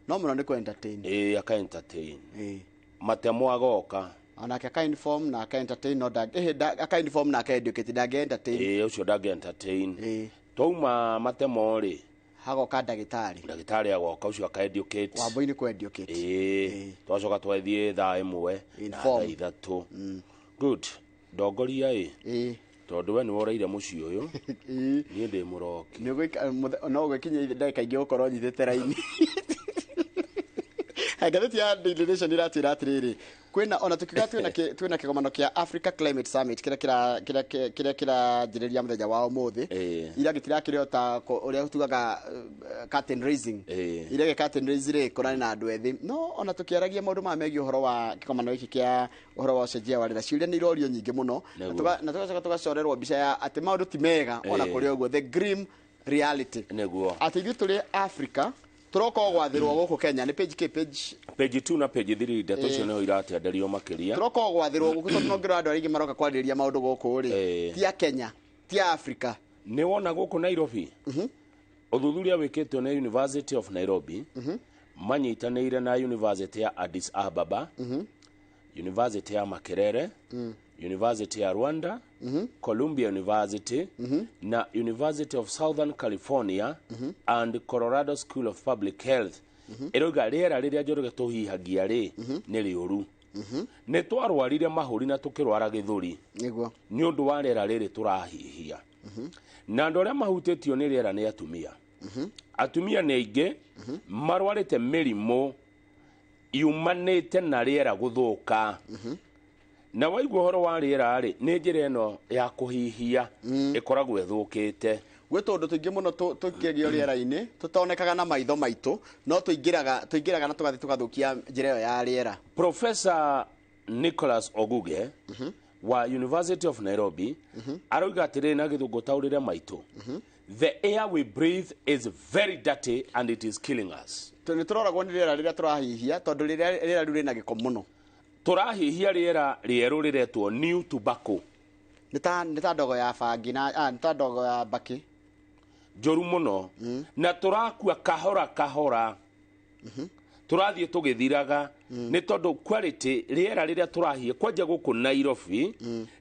no mũno nĩ kũ entertain. Aka entertain. Matemo agoka. Onake aka inform na aka entertain, no aka inform na aka educate, ndangĩ entertain. Ĩĩ, ũcio ndangĩ entertain. Twauma matemo rĩ, hagoka ndagĩtarĩ. Ndagĩtarĩ agoka, ũcio aka educate. Wambui-inĩ kũ educate. Ĩĩ, twacoka twathiĩ thaa 1 na Inform. thaa 3. Good. Ndongoria ĩ, tondũ we nĩ woreire mũciĩ ũyũ, niĩ ndĩ mũroki. No ũgĩkinya ndagĩka ingĩ gũkorwo nyitĩte raini. Ngathĩti ya Daily Nation iratwĩra atĩrĩrĩ, kwĩna ona tukiuga twĩna kĩgomano kĩa Africa Climate Summit kĩrĩa kĩranjĩrĩria mũthenya wa ũmũthĩ. Ira gĩtirakĩrĩ o ta ũrĩa tugaga curtain raising. Ira gĩ curtain raise rĩ, kũrarĩ na andũ ethĩ. No ona tũkĩaragia maũndũ maya megiĩ ũhoro wa kĩgomano gĩkĩ kĩa ũhoro wa ũcenjia wa rĩera, ciũria nĩ irorio nyingĩ mũno. Na tũgacoka tũgacorerwo mbica ya atĩ maũndũ ti mega ona kũrĩ ũguo, the grim reality. Nĩguo. Atĩ ithuĩ tũrĩ Africa tũroka gwathĩrwo gũkũ Kenya nĩ page k page page 2 na page 3, ndeto icio nĩho iratenderio makĩria. Tũroka gwathĩrwo gũkũ tondũ no ngĩrora andũ arĩa aingĩ maroka kwarĩrĩria maũndũ gũkũ rĩ, ti a Kenya, ti a Africa. Nĩ wona gũkũ Nairobi, ũthuthuria wĩkĩtwo nĩ University of Nairobi manyitanĩire na University ya Addis Ababa, University ya Makerere, University ya Rwanda, Columbia University na University of Southern California and Colorado School of Public Health. Ĩroiga rĩera rĩrĩa Njoroge tũhihagia rĩ nĩ rĩũru. Nĩ twarwarire mahũri na tũkĩrwara gĩthũri nĩguo nĩ ũndũ wa rĩera rĩrĩ tũrahihia. Na andũ arĩa mahutĩtio nĩ rĩera nĩ atumia. Atumia nĩ aingĩ marwarĩte mĩrimũ yumanĩte na rĩera gũthũka. Na waigua ũhoro wa rĩera rĩ, nĩ njĩra ĩno ya kũhihia ĩkoragwo ĩthũkĩte. Gwĩ tũndũ tũingĩ mũno tũkĩgio rĩera-inĩ tũtonekaga na maitho maitũ, no tũingĩraga na tũgathiĩ tũgathũkia njĩra ĩyo ya rĩera. Professor Nicholas Oguge wa University of Nairobi aroiga atĩrĩrĩ na gĩthũngũ taũrĩre maitũ, the air we breathe is very dirty and it is killing us. Nĩ tũroragwo nĩ rĩera rĩrĩa tũrahihia tondũ rĩera rĩu rĩna gĩko mũno. Tũrahihia rĩera rĩerũ rĩretwo new tobacco. Nĩ ta ndogo ya bangi na nĩ ta ndogo ya mbakĩ njũru mũno. Na tũrakua kahora kahora, tũrathiĩ tũgĩthiraga nĩ tondũ quality rĩera rĩrĩa tũrahihia kwanja gũkũ Nairobi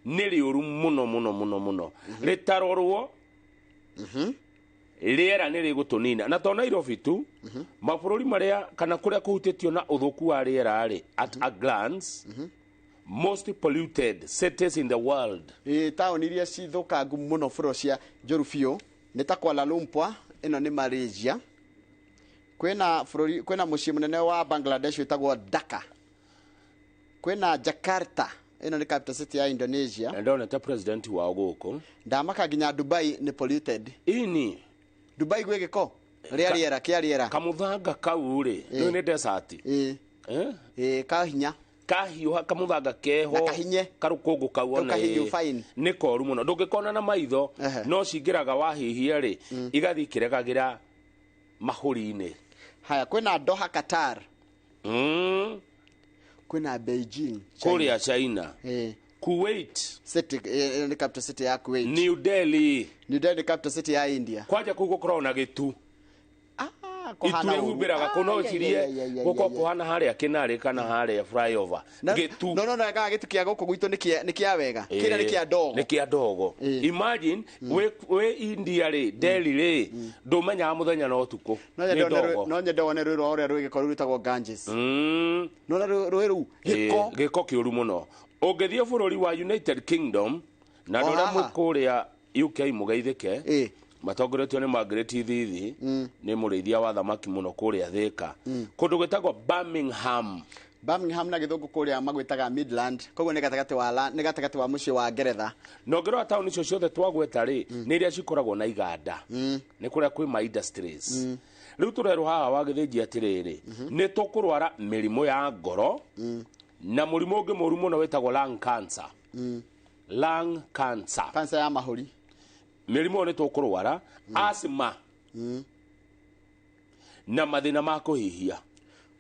nĩ rĩũru mũno mũno mũno mũno. Rĩtarorwo rĩera nĩ rĩgũtũnina. Na to Nairobi tu, mabũrũri marĩa kana kũrĩa kũhutĩtio na ũthũku wa rĩera rĩ, at a glance, most polluted cities in the world. Taũni iria cithũkangu mũno bũrũri cia njũru biũ nĩ ta Kuala Lumpur, ĩno nĩ Malaysia. Kwĩna bũrũri, kwĩna mũciĩ mũnene wa Bangladesh wĩtagwo Dhaka. Kwĩna Jakarta, ĩno nĩ capital city ya Indonesia. Na ndonete president wao gũkũ. Ndamaka nginya Dubai nĩ polluted. Ini Dubai gwĩ gĩko rĩa rĩera kĩa rĩera. Kamũthanga kau rĩ, rĩu nĩ desert. Kahinya. Kahiũha kamũthanga keho. Na kahinye. Karũkũngũ kau ona Kahinyu fine. Nĩ koru mũno. Ndũngĩkona na maitho, no cingĩraga wahihia rĩ, igathiĩ ikĩregagĩra mahũri-inĩ. Haya, kwĩna Doha Qatar. Kwĩna Beijing Kũrĩa China. Kuwait City, nĩ capital city ya Kuwait. New Delhi. New Delhi capital city ya India. Kwanja kũu gũkoragwo na gĩtu. Itu rĩhumbĩraga kũu no ũcirie gũkorwo kũhana harĩa Kĩnarĩ kana harĩa flyover. Gĩtu. No no no, gĩtu kĩa gũkũ gwitũ nĩ kĩa wega. Kĩrĩa nĩ kĩa ndogo. Nĩ kĩa ndogo. Imagine wĩ India rĩ, Delhi rĩ, ndũmenyaga mũthenya na ũtukũ. Nĩ ndogo. No nyende wone rũĩ rwa ũrĩa rwĩ gĩko rũu rwĩtagwo Ganges. No na rũĩ rũu gĩko. Gĩko kĩũru mũno. Ũngĩthiĩ bũrũri wa United Kingdom na andũ arĩa mwĩ kũrĩa UK mũgeithĩke, matongoretio nĩ Margaret Thithi, nĩ mũrĩithia wa thamaki mũno kũrĩa Thika, kũndũ gwĩtagwo Birmingham. Birmingham na gĩthũngũ kũrĩa magwĩtaga Midland, koguo nĩ gatagatĩ wa nĩ gatagatĩ wa mũciĩ wa Ngeretha. Na ũngĩrora taũni icio ciothe twagweta rĩ, nĩ iria cikoragwo na iganda, nĩ kũrĩa kwĩ ma industries. Rĩu tũrerwo haha wa Gĩthĩnji atĩrĩrĩ, nĩ tũkũrwara mĩrimũ ya ngoro na mũrimũ ũngĩ mũru mũno wĩtagwo lung cancer. Lung cancer. Cancer ya mahũri. Mĩrimũ ĩyo nĩ tũkũrwara, asthma na mathĩna ma kũhihia.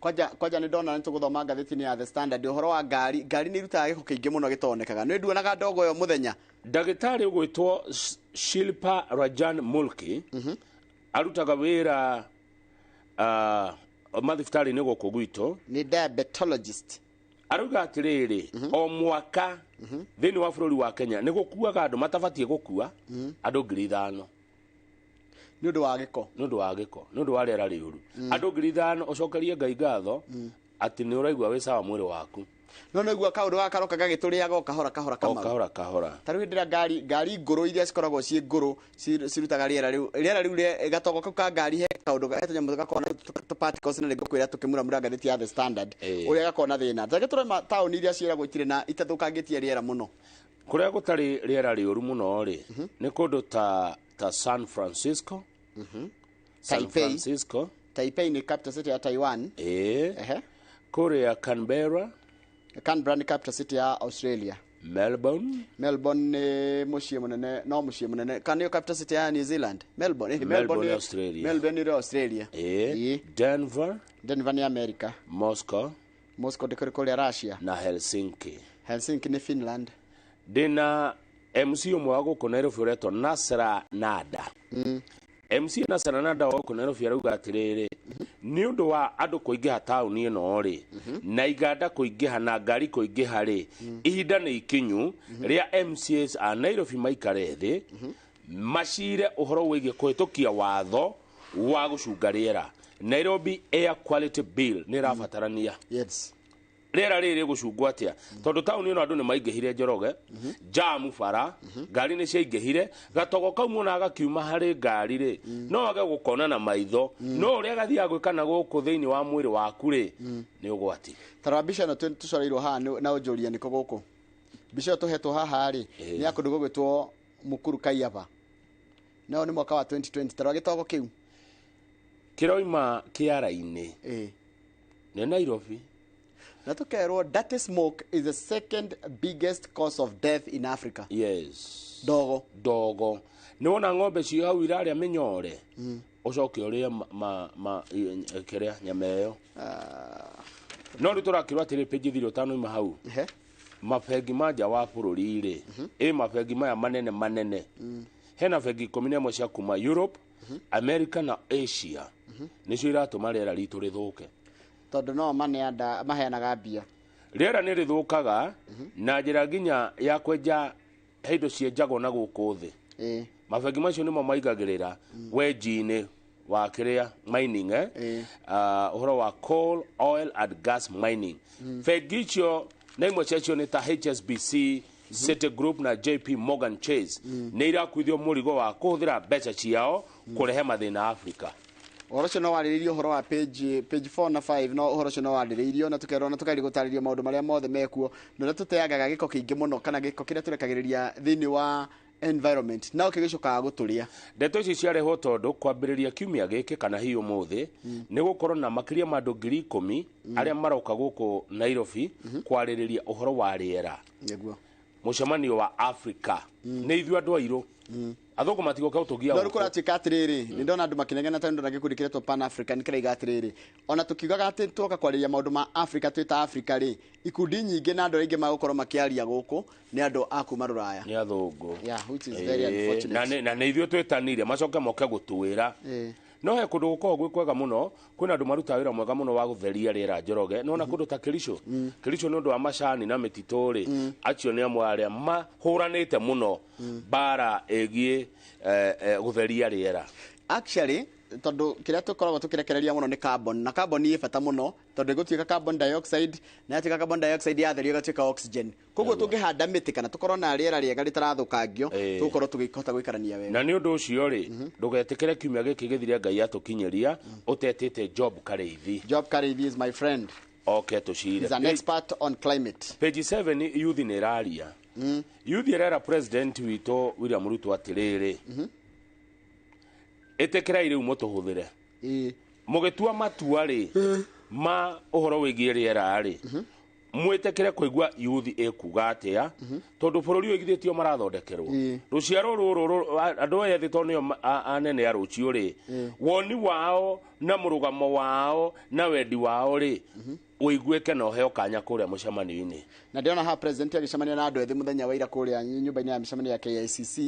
Kwanja nĩ ndona nĩ tũgũthoma ngathĩti-inĩ ya The Standard ũhoro wa ngari. Ngari nĩ irutaga gĩko kĩingĩ mũno gĩtonekaga. Nĩ nduonaga ndogo ĩyo mũthenya. Ndagĩtarĩ ũgwĩtwo Shilpa Rajan Mulki arutaga wĩra mathibitarĩ-inĩ gũkũ gwitũ. Nĩ diabetologist. Arauga atĩrĩrĩ, o mwaka thĩinĩ wa bũrũri wa Kenya nĩ gũkuaga andũ matabatiĩ gũkua andũ 5,000. Nĩ ũndũ wa gĩko. Nĩ ũndũ wa gĩko, nĩ ũndũ wa rĩera rĩũru. Andũ 5,000 ũcokerie Ngai ngatho atĩ nĩ ũraigua wĩ sawa mwĩrĩ waku. No nĩguo kaũndũ gaka karoka gagĩtũrĩaga o kahora kahora O Kamau. kahora kahora. Ta rĩu hĩndĩ ĩrĩa ngari ngũrũ iria cikoragwo ciĩ ngũrũ cirutaga rĩera rĩu, rĩera rĩu gatogo kau ka ngari he kaũndũ he tũnyamũ gakoragwo na tũ particles na nĩngũkwĩra tũkĩmuramura ngathĩti ya The Standard ũrĩa gakoragwo na thĩna. Ta reke tũrore taũni iria ciĩragwo itirĩ na itathũkangĩtie rĩera mũno. Kũrĩa gũtarĩ rĩera rĩũru mũno rĩ, nĩ kũndũ ta San Francisco. San Taipei. Francisco. Taipei nĩ capital city ya Taiwan. Kũrĩa Canberra. Canberra nĩ capital city ya Australia. Melbourne. Melbourne nĩ mũciĩ mũnene, no mũciĩ mũnene. Kana nĩyo capital city ya New Zealand? Melbourne. Melbourne, Australia. Melbourne nĩ Australia. Denver. Denver nĩ America. Moscow. Moscow ndĩ kũrĩa Russia. Na Helsinki. Helsinki nĩ Finland. Ndĩna MC ũmwe wa gũkũ Nairobi ũretwo Nasra Nada. MC Nasra Nada wa gũkũ Nairobi arauga atĩrĩrĩ, nĩ ũndũ wa andũ kũingĩha taũni ĩno rĩ, na iganda kũingĩha na ngari kũingĩha rĩ, ihinda nĩ ikinyu rĩa MCAs a Nairobi maikare thĩ, macire ũhoro wĩgiĩ kũhĩtũkia watho wa gũcunga rĩera. Nairobi Air Quality Bill nĩ ĩrabatarania. Yes. Rĩera rĩrĩ rĩgũcungwo atĩa? Tondũ taũni ĩno andũ nĩ maingĩhire Njoroge, jamu bara, ngari nĩ ciaingĩhire, gatogo kau muonaga gakiuma harĩ ngari rĩ, no age gũkona na maitho, no ũrĩa gathiaga gwĩka na gũkũ thĩinĩ wa mwĩrĩ waku rĩ, nĩ ũgwati. Ta rora mbica ĩno tũcoreirwo haha na ũnjũrie nĩkũ gũkũ. Mbica ĩyo tũhetwo haha rĩ, nĩ ya kũndũ gũgwĩtwo Mukuru Kaiaba. No nĩ mwaka wa 2020. Ta rora gĩtogo kĩu. Kĩroima kĩara-inĩ. Nĩ Nairobi. Na tukerwo dirty smoke is the second biggest cause of death in Africa. Yes. Ndogo. Ndogo. Nĩ wona ng'ombe ciĩ hau irarĩa mĩnyore. Ũcoke ũrĩe kĩrĩa nyama ĩyo. No rĩu tũrakĩrwo atĩrĩ page thiri ũtano ima hau. Mabengi ma nja wa bũrũri rĩ, ĩ mabengi maya manene manene. Hena bengi 11 cia kuma Europe, America na Asia. Nĩcio iratũma rĩera ritũ rĩthũke. Tondũ no maheanaga mbia. Rĩera nĩ rĩthũkaga na njĩra nginya ya kwenja indo cienjagwo na gũkũ thĩ. Mabengi macio nĩmo maigagĩrĩra wenji-inĩ wa kĩrĩa mining, ũhoro wa coal, oil and gas mining. Bengi icio na imwe ciacio nĩ ta HSBC, Citigroup na JP Morgan Chase nĩ irakuithio mũrigo wa kũhũthĩra mbeca ciao kũrehe mathĩna Afrika. Ũhoro ũcio no warĩrĩirio ũhoro wa page 4 na 5, no ũhoro ũcio no warĩrĩirio na tũkerwo na tũkageria gũtarĩrio maũndũ marĩa mothe mekuo, na ũrĩa tũteangaga gĩko kĩingĩ mũno kana gĩko kĩrĩa tũrekagĩrĩria thĩinĩ wa environment nao kĩgĩcokaga gũtũrĩa. Ndeto ici ciarehwo tondũ kwambĩrĩria kiumia gĩkĩ kana hihi ũmũthĩ nĩ gũkorwo na makĩria ma andũ 10,000 arĩa maroka gũkũ Nairobi kwarĩrĩria ũhoro wa rĩera. Nĩguo. Mũcemanio wa Africa. Nĩ ithuĩ andũ airũ. Athũngũ matigoka gũtũgia No gũkũ. rĩu kũratuĩka atĩrĩrĩ, nĩ ndona andũ makĩnegena tondũ ndona gĩkundi kĩretwo Pan African kĩraiga atĩrĩrĩ, ona tũkiugaga atĩ tuoka kwarĩria maũndũ ma Africa twĩ ta Africa rĩ, ikundi nyingĩ na andũ aingĩ magũkorwo makĩaria gũkũ nĩ andũ a kuma Rũraya. Nĩ athũngũ. Yeah, which is very unfortunate. Na nĩ ithuĩ twĩtanire macoke moke gũtwĩra. No he kũndũ gũkoragwo gwĩ kwega mũno, kwĩna andũ marutaga wĩra mwega mũno wa gũtheria rĩera Njoroge. Nĩwona kũndũ ta Kericho. Kericho nĩ ũndũ wa macani na mĩtitũ rĩ, acio nĩ amwe arĩa mahũranĩte mũno mbara ĩgiĩ gũtheria rĩera. Actually, tondũ kĩrĩa tũkoragwo tũkĩrekereria mũno nĩ carbon, na carbon ĩ bata mũno tondũ ĩgũtuĩka carbon dioxide, na yatuĩka carbon dioxide yatherio ĩgatuĩka oxygen. Koguo tũngĩhanda mĩtĩ kana tũkorwo na rĩera rĩega rĩtarathũkangio, tũgũkorwo tũgĩhota gũikarania wega. Na nĩ ũndũ ũcio rĩ, ndũgetĩkĩre kiumia gĩkĩ gĩthire Ngai atũkinyĩria ũtetĩte Job Karĩithi. Job Karĩithi is my friend. Oke tũcire. He's an expert on climate. Page 7 youth nĩ ĩraria. Youth ĩrera president witũ William Ruto atĩrĩrĩ, ĩtĩkĩrai rĩu mũtũhũthĩre. Mũgĩtua matua rĩ ma ũhoro wĩgiĩ rĩera rĩ, mwĩtĩkĩre kũigua youth ĩkuga atĩa, tondũ bũrũri ũyũ githĩ tio marathondekerwo. Rũciaro rũrũ andũ aya ethĩ tondũ nĩo anene a rũciũ rĩ, woni wao na mũrũgamo wao na wendi wao rĩ, ũiguĩke na ũheo kanya kũrĩa mũcemanio-inĩ. Na ndĩrona haha president agĩcemania na andũ ethĩ mũthenya wa ira kũrĩa nyũmba-inĩ ya mĩcemanio ya KICC,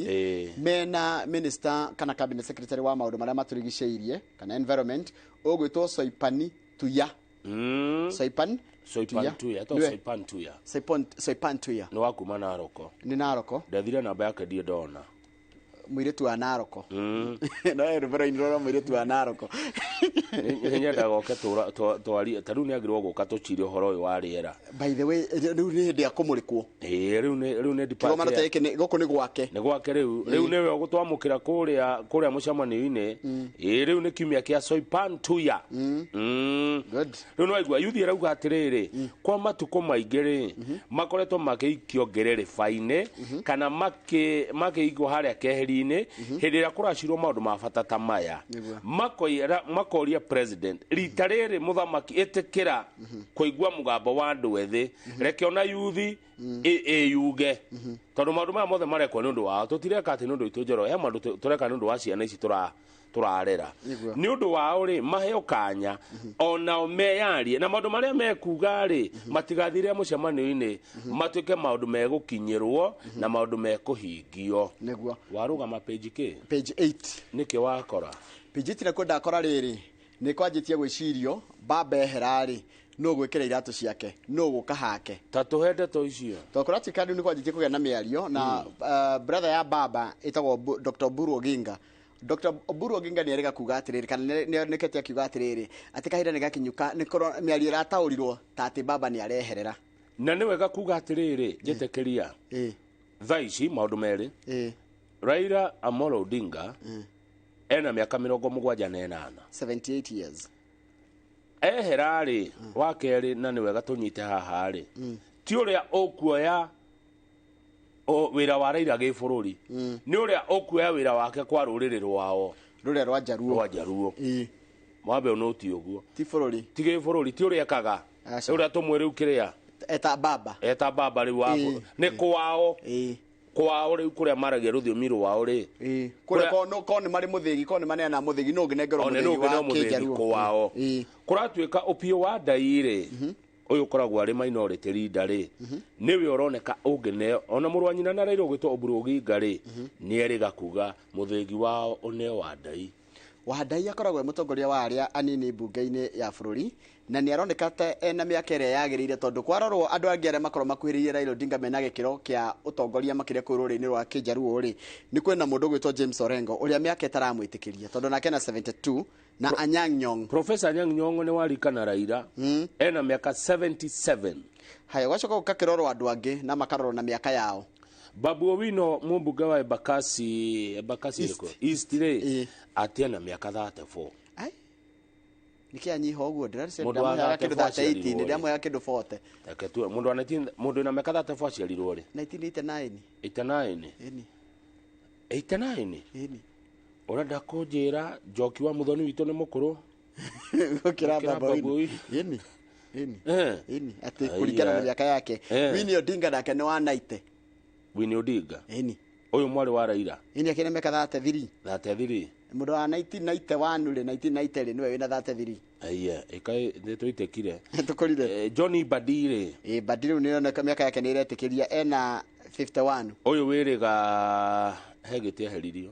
mena minister kana cabinet secretary wa maũndũ marĩa matũrigicĩirie kana environment ũgwĩtwo Soipani Tuya. Soipan Soipan Tuya to Soipan Tuya Soipan Tuya nĩ wa kuma Naroko. Nĩ Naroko. Ndethire namba yake ndiĩ ndona. Mũirĩtu wa Naroko. No rũbero-inĩ rũrĩa mũirĩtu wa Naroko. Nĩ nyendaga oke twarie ta rĩu nĩ agĩrĩirwo gũka tũcire ũhoro ũyũ wa rĩera. By the way, rĩu nĩ hĩndĩ ya kũmũrĩkwo. Ĩĩ rĩu nĩ departure. Kĩgomano ta gĩkĩ gũkũ nĩ gwake. Nĩ gwake rĩu. Rĩu nĩwe ũgũtwamũkĩra kũrĩa mũcemanio-inĩ. Ĩĩ rĩu nĩ kiumia kĩa Soipan Tuya. Good. Rĩu nĩwaigua yuthi ĩrauga atĩrĩrĩ, kwa matukũ maingĩ rĩ, makoretwo makĩikio ngerereba-inĩ kana makĩigwo harĩa keheri-inĩ hĩndĩ ĩrĩa kũracirwo maũndũ ma bata ta maya. Makoria president rita rĩrĩ mũthamaki ĩtĩkĩra kũigua mũgambo wa andũ ethĩ, reke ona yuthi ĩyuge, tondũ maũndũ maya mothe marekwo nĩ ũndũ wao. Tũtireka atĩ nĩ ũndũ witũ Njoroge, he maũndũ tũreka nĩ ũndũ wa ciana ici tũrarera. Nĩ ũndũ wao rĩ, maheo kanya onao meyarie na maũndũ marĩa mekuga rĩ, matigathire mũcemanio-inĩ, matuĩke maũndũ megũkinyĩrwo na maũndũ mekũhingio. Nĩguo. Warũgama page kĩ? Page 8. Nĩkĩ wakora? Page 8 nakuo ndakora rĩrĩ, nĩ kwanjĩtie gwĩcirio baba ehera rĩ, nũ gwĩkĩra iratũ ciake, nũ gũka hake. Ta tũhe ndeto icio. Tondũ kũratuĩka rĩu nĩ kwanjĩtie kũgĩa na mĩario na brother ya baba ĩtagwo Dr. Oburu Oginga. Dr. Oburu Oginga nĩ erĩga kuga atĩrĩrĩ, kana nĩ onekete akiuga atĩrĩrĩ, atĩ kahinda nĩ gakinyuka, nĩ mĩario ĩrataũrirwo ta atĩ baba nĩ areherera. Na nĩ wega kuga atĩrĩrĩ, njĩtĩkĩria. Thaa ici maũndũ merĩ. Raila Amolo Odinga ena mĩaka 78. 78 years. Ehera rĩ, wa kerĩ, na nĩ wega tũnyite haha rĩ, ti ũrĩa ũkuoya wĩra wa Raila gĩbũrũri, nĩ ũrĩa ũkuoya wĩra wake kwa rũrĩrĩ rwao, rũrĩa rwa Jaruo. Rwa Jaruo. Mwambe ũnũti ũguo. Ti bũrũri. Ti gĩbũrũri, ti ũrĩa ekaga. Ũrĩa tũmwĩ rĩu kĩrĩa. Eta baba. Eta baba rĩu wa nĩ kwao. Kwao rĩu kũrĩa maragia rũthiomi rwao rĩ. Kũrĩa ko nĩ marĩ mũthĩgi, ko nĩ maneana mũthĩgi, nũ ũngĩnengerwo mũthĩgi wa Kĩjaruo. Kwao. Kũratuĩka Opiyo wa Ndai rĩ, ũyũ ũkoragwo arĩ minority leader rĩ, nĩwe ũroneka ũngĩneo ona mũrũ wa nyina na Raila ũgwĩtwo Oburu Oginga rĩ, nĩ erĩga kuga mũthĩgi wao ũneo wa Ndai. Wa Ndai akoragwo e mũtongoria wa arĩa anini mbunge-inĩ ya bũrũri, na nĩ aroneka ta ena mĩaka ĩrĩa yagĩrĩire, tondũ kwarorwo andũ angĩ arĩa makorwo makuhĩrĩirie Raila Odinga mena gĩkĩro kĩa ũtongoria makĩria kũu rũrĩrĩ-inĩ rwa Kĩjaruo rĩ, nĩ kwĩna mũndũ ũgwĩtwo James Orengo ũrĩa mĩaka ĩtaramwĩtĩkĩria, tondũ nake ena 72 na Anyang' Nyong'o. Professor Anyang' Nyong'o nĩ warika na Raila, ena mĩaka 77. Haya, gwacoka gũkakĩrorwo andũ angĩ na makarorwo na mĩaka yao. Babu Owino mũmbunge wa Embakasi East rĩ, atĩ ena mĩaka 34. Nĩkĩ anyiha ũguo? Ndĩramuheaga kĩndũ 38, ndĩramuheaga kĩndũ 40. Reke tuone, mũndũ wa 19, mũndũ wĩna mĩaka 34 aciarirwo rĩ? 1989. 89? Ĩni. 89? Ĩni. Ũrenda kũnjĩra Njoki wa Mũthoni witũ nĩ mũkũrũ? Gũkĩra Babu Owino. Ĩni. Ĩni. Ĩni, atĩ kũringana na mĩaka yake. Winnie Odinga nake nĩ wa 90. Winnie Odinga? Ĩni. Ũyũ mwarĩ wa Raila? Ĩni, akĩrĩ mĩaka 33. 33. Mũndũ wa 1991 rĩ, 1990 rĩ, nĩwe wĩna 33. Aiya, ĩkaĩ nĩ tũitĩkire. Tũkũrire. Johnny Mbadi rĩ. Mbadi rĩu nĩoneka mĩaka yake nĩ ĩretĩkĩria, ena 51. Ũyũ wĩrĩga he gĩtĩ eheririo.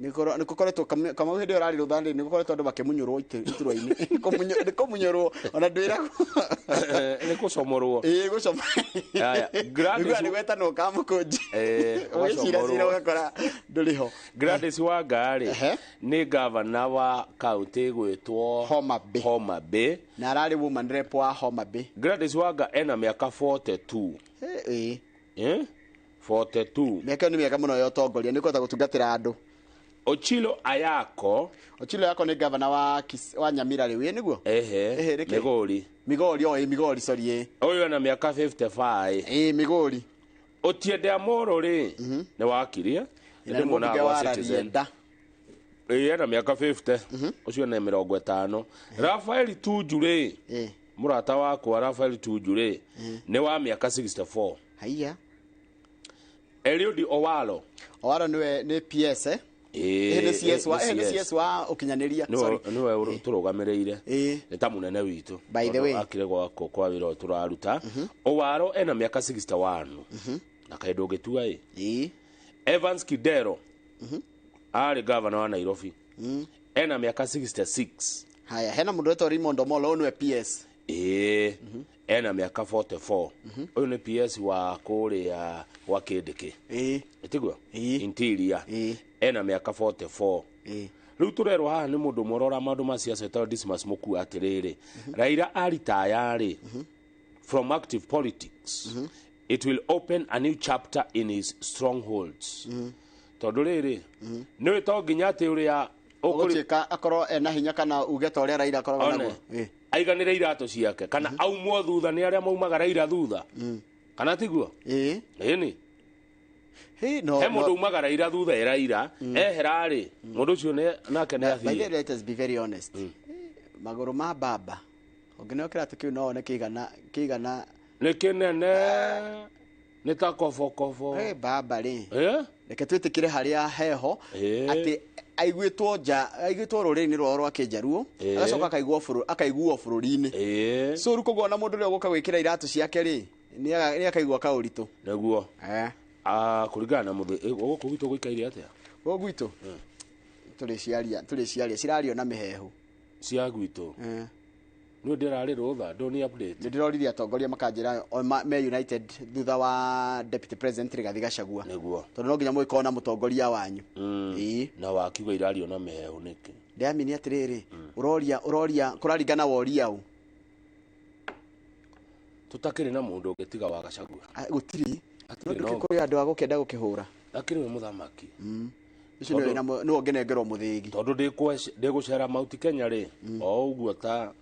Nĩ gũkoretwo Kamau hĩndĩ ĩyo ũrarĩ rũtha rĩ, nĩ gũkoretwo andũ makĩmunyũrwo iturwa-inĩ. Nĩ kũmunyũrwo, ona ndwĩragwo. Nĩ gũcomorwo. Ĩĩ, gũcomorwo. Haya, Nĩ gwetanwo Kamũkũnji. Ũgĩciracira ũgakora ndũrĩ ho. Gladys Wanga rĩ, nĩ gavana wa kaũntĩ ĩgwĩtwo Homa Bay. Homa Bay. Na ararĩ woman rep wa Homa Bay. Gladys Wanga ena mĩaka 42. Ĩĩ. 42. Mĩaka ĩyo nĩ mĩega mũno ya ũtongoria, nĩ kũhota gũtungatĩra andũ. Ochilo Ayako. Ochilo Ayako nĩ gavana wa Nyamira rĩu, ĩ nĩguo? Ehe, Migori. Migori, o, Migori, sorry, ĩ. Ũyũ ena mĩaka 55. Ĩ, Migori. Otiende Amolo rĩ, nĩ wakirie. Nĩ mũmbunge wa Rarienda. Ĩ, ena mĩaka 50. Ũcio ena 50. Rafael Tuju rĩ, mũrata wakwa Rafael Tuju rĩ, nĩ wa mĩaka 64. Haiya. Eliud Owalo. Owalo nĩwe nĩ PS, eh? Nĩ CS wa, nĩ CS wa ũkinyanĩria, sorry. Nĩwe tũrũgamĩrĩire. Nĩ ta mũnene witũ. By the way. Akire gwakwo kwa wĩra ũyũ tũraruta. Owalo ena mĩaka 61. Na kaĩ ndũngĩtua ĩ. Evans Kidero. Arĩ gavana wa Nairobi. Ena mĩaka 66. Haya, hena mundu wetwo Raymond Omolo, ũyũ nĩwe PS. Ĩĩ, ena mĩaka 44. Ũyũ nĩ PS wa kũrĩa gwa Kĩndĩkĩ. Ĩĩ. Tiguo? Interior. Ena mĩaka 44. Ĩĩ. Rĩu tũrerwo haha nĩ mũndũ ũmwe ũrora maũndũ ma siasa wĩtagwo Dismas Mũkua atĩrĩrĩ, Raila aritaya rĩ from active politics, it will open a new chapter in his strongholds. Tondũ rĩrĩ, nĩũĩ to nginya atĩ ũrĩa Ũgũtuĩka akorwo ena hinya kana uge ta ũrĩa Raila akoragwo One. naguo. Ĩĩ. Aiganĩre iratũ ciake kana aumwo thutha nĩ arĩa maumaga Raila thutha, kana tiguo? Ĩĩ. Ĩni. He no. He mũndũ umaga Raila thutha e Raila ehera rĩ, mũndũ ũcio nake nĩ By the way, athiĩ. let us be very honest. Magũrũ ma baba ũngĩneo kĩratũ kĩu no one kĩigana kĩigana. Nĩ kĩnene, nĩ ta kobokobo. Hey, baba rĩ, Eh? reke twĩtĩkĩre harĩa heho atĩ aiguĩtwo nja, aiguĩtwo rũrĩrĩ-inĩ rwao rwa kĩnjaruo, agacoka akaiguo bũrũ akaiguo bũrũri-inĩ. So rĩu koguo ona mũndũ ũrĩa ũgũka gwĩkĩra iratũ ciake rĩ, nĩ akaigua kaũritũ. Nĩguo. Kũringana na mũthĩ gũkũ gwitũ gũikaire atĩa? Gũkũ gwitũ tũrĩciaria tũrĩciaria cirario na mĩhehu cia gwitũ. Nĩ ndĩrarĩ rũtha ndoni update. Nĩ ndĩroririe atongoria makanjĩra me united thutha wa Deputy President Rigathi Gachagua. Nĩguo. Tondũ no nginya mũgĩkorwo na mũtongoria wanyu. Ĩĩ. Na wakiuga irario na mĩhehu nĩkĩ? Ndĩramini atĩrĩrĩ, ũroria ũroria kũraringana woria ũ. Tũtakĩrĩ na mũndũ ũngĩ tiga wa Gachagua. Gũtirĩ. Hatirĩ No na ũngĩ. kũrĩ andũ a gũkĩenda gũkĩhũra. Akĩrĩ we mũthamaki. Ũcio nĩwe nĩwe ũngĩnengerwo mũthĩgi. Tondũ ndĩgũcera Mount Kenya rĩ, o ũguo ta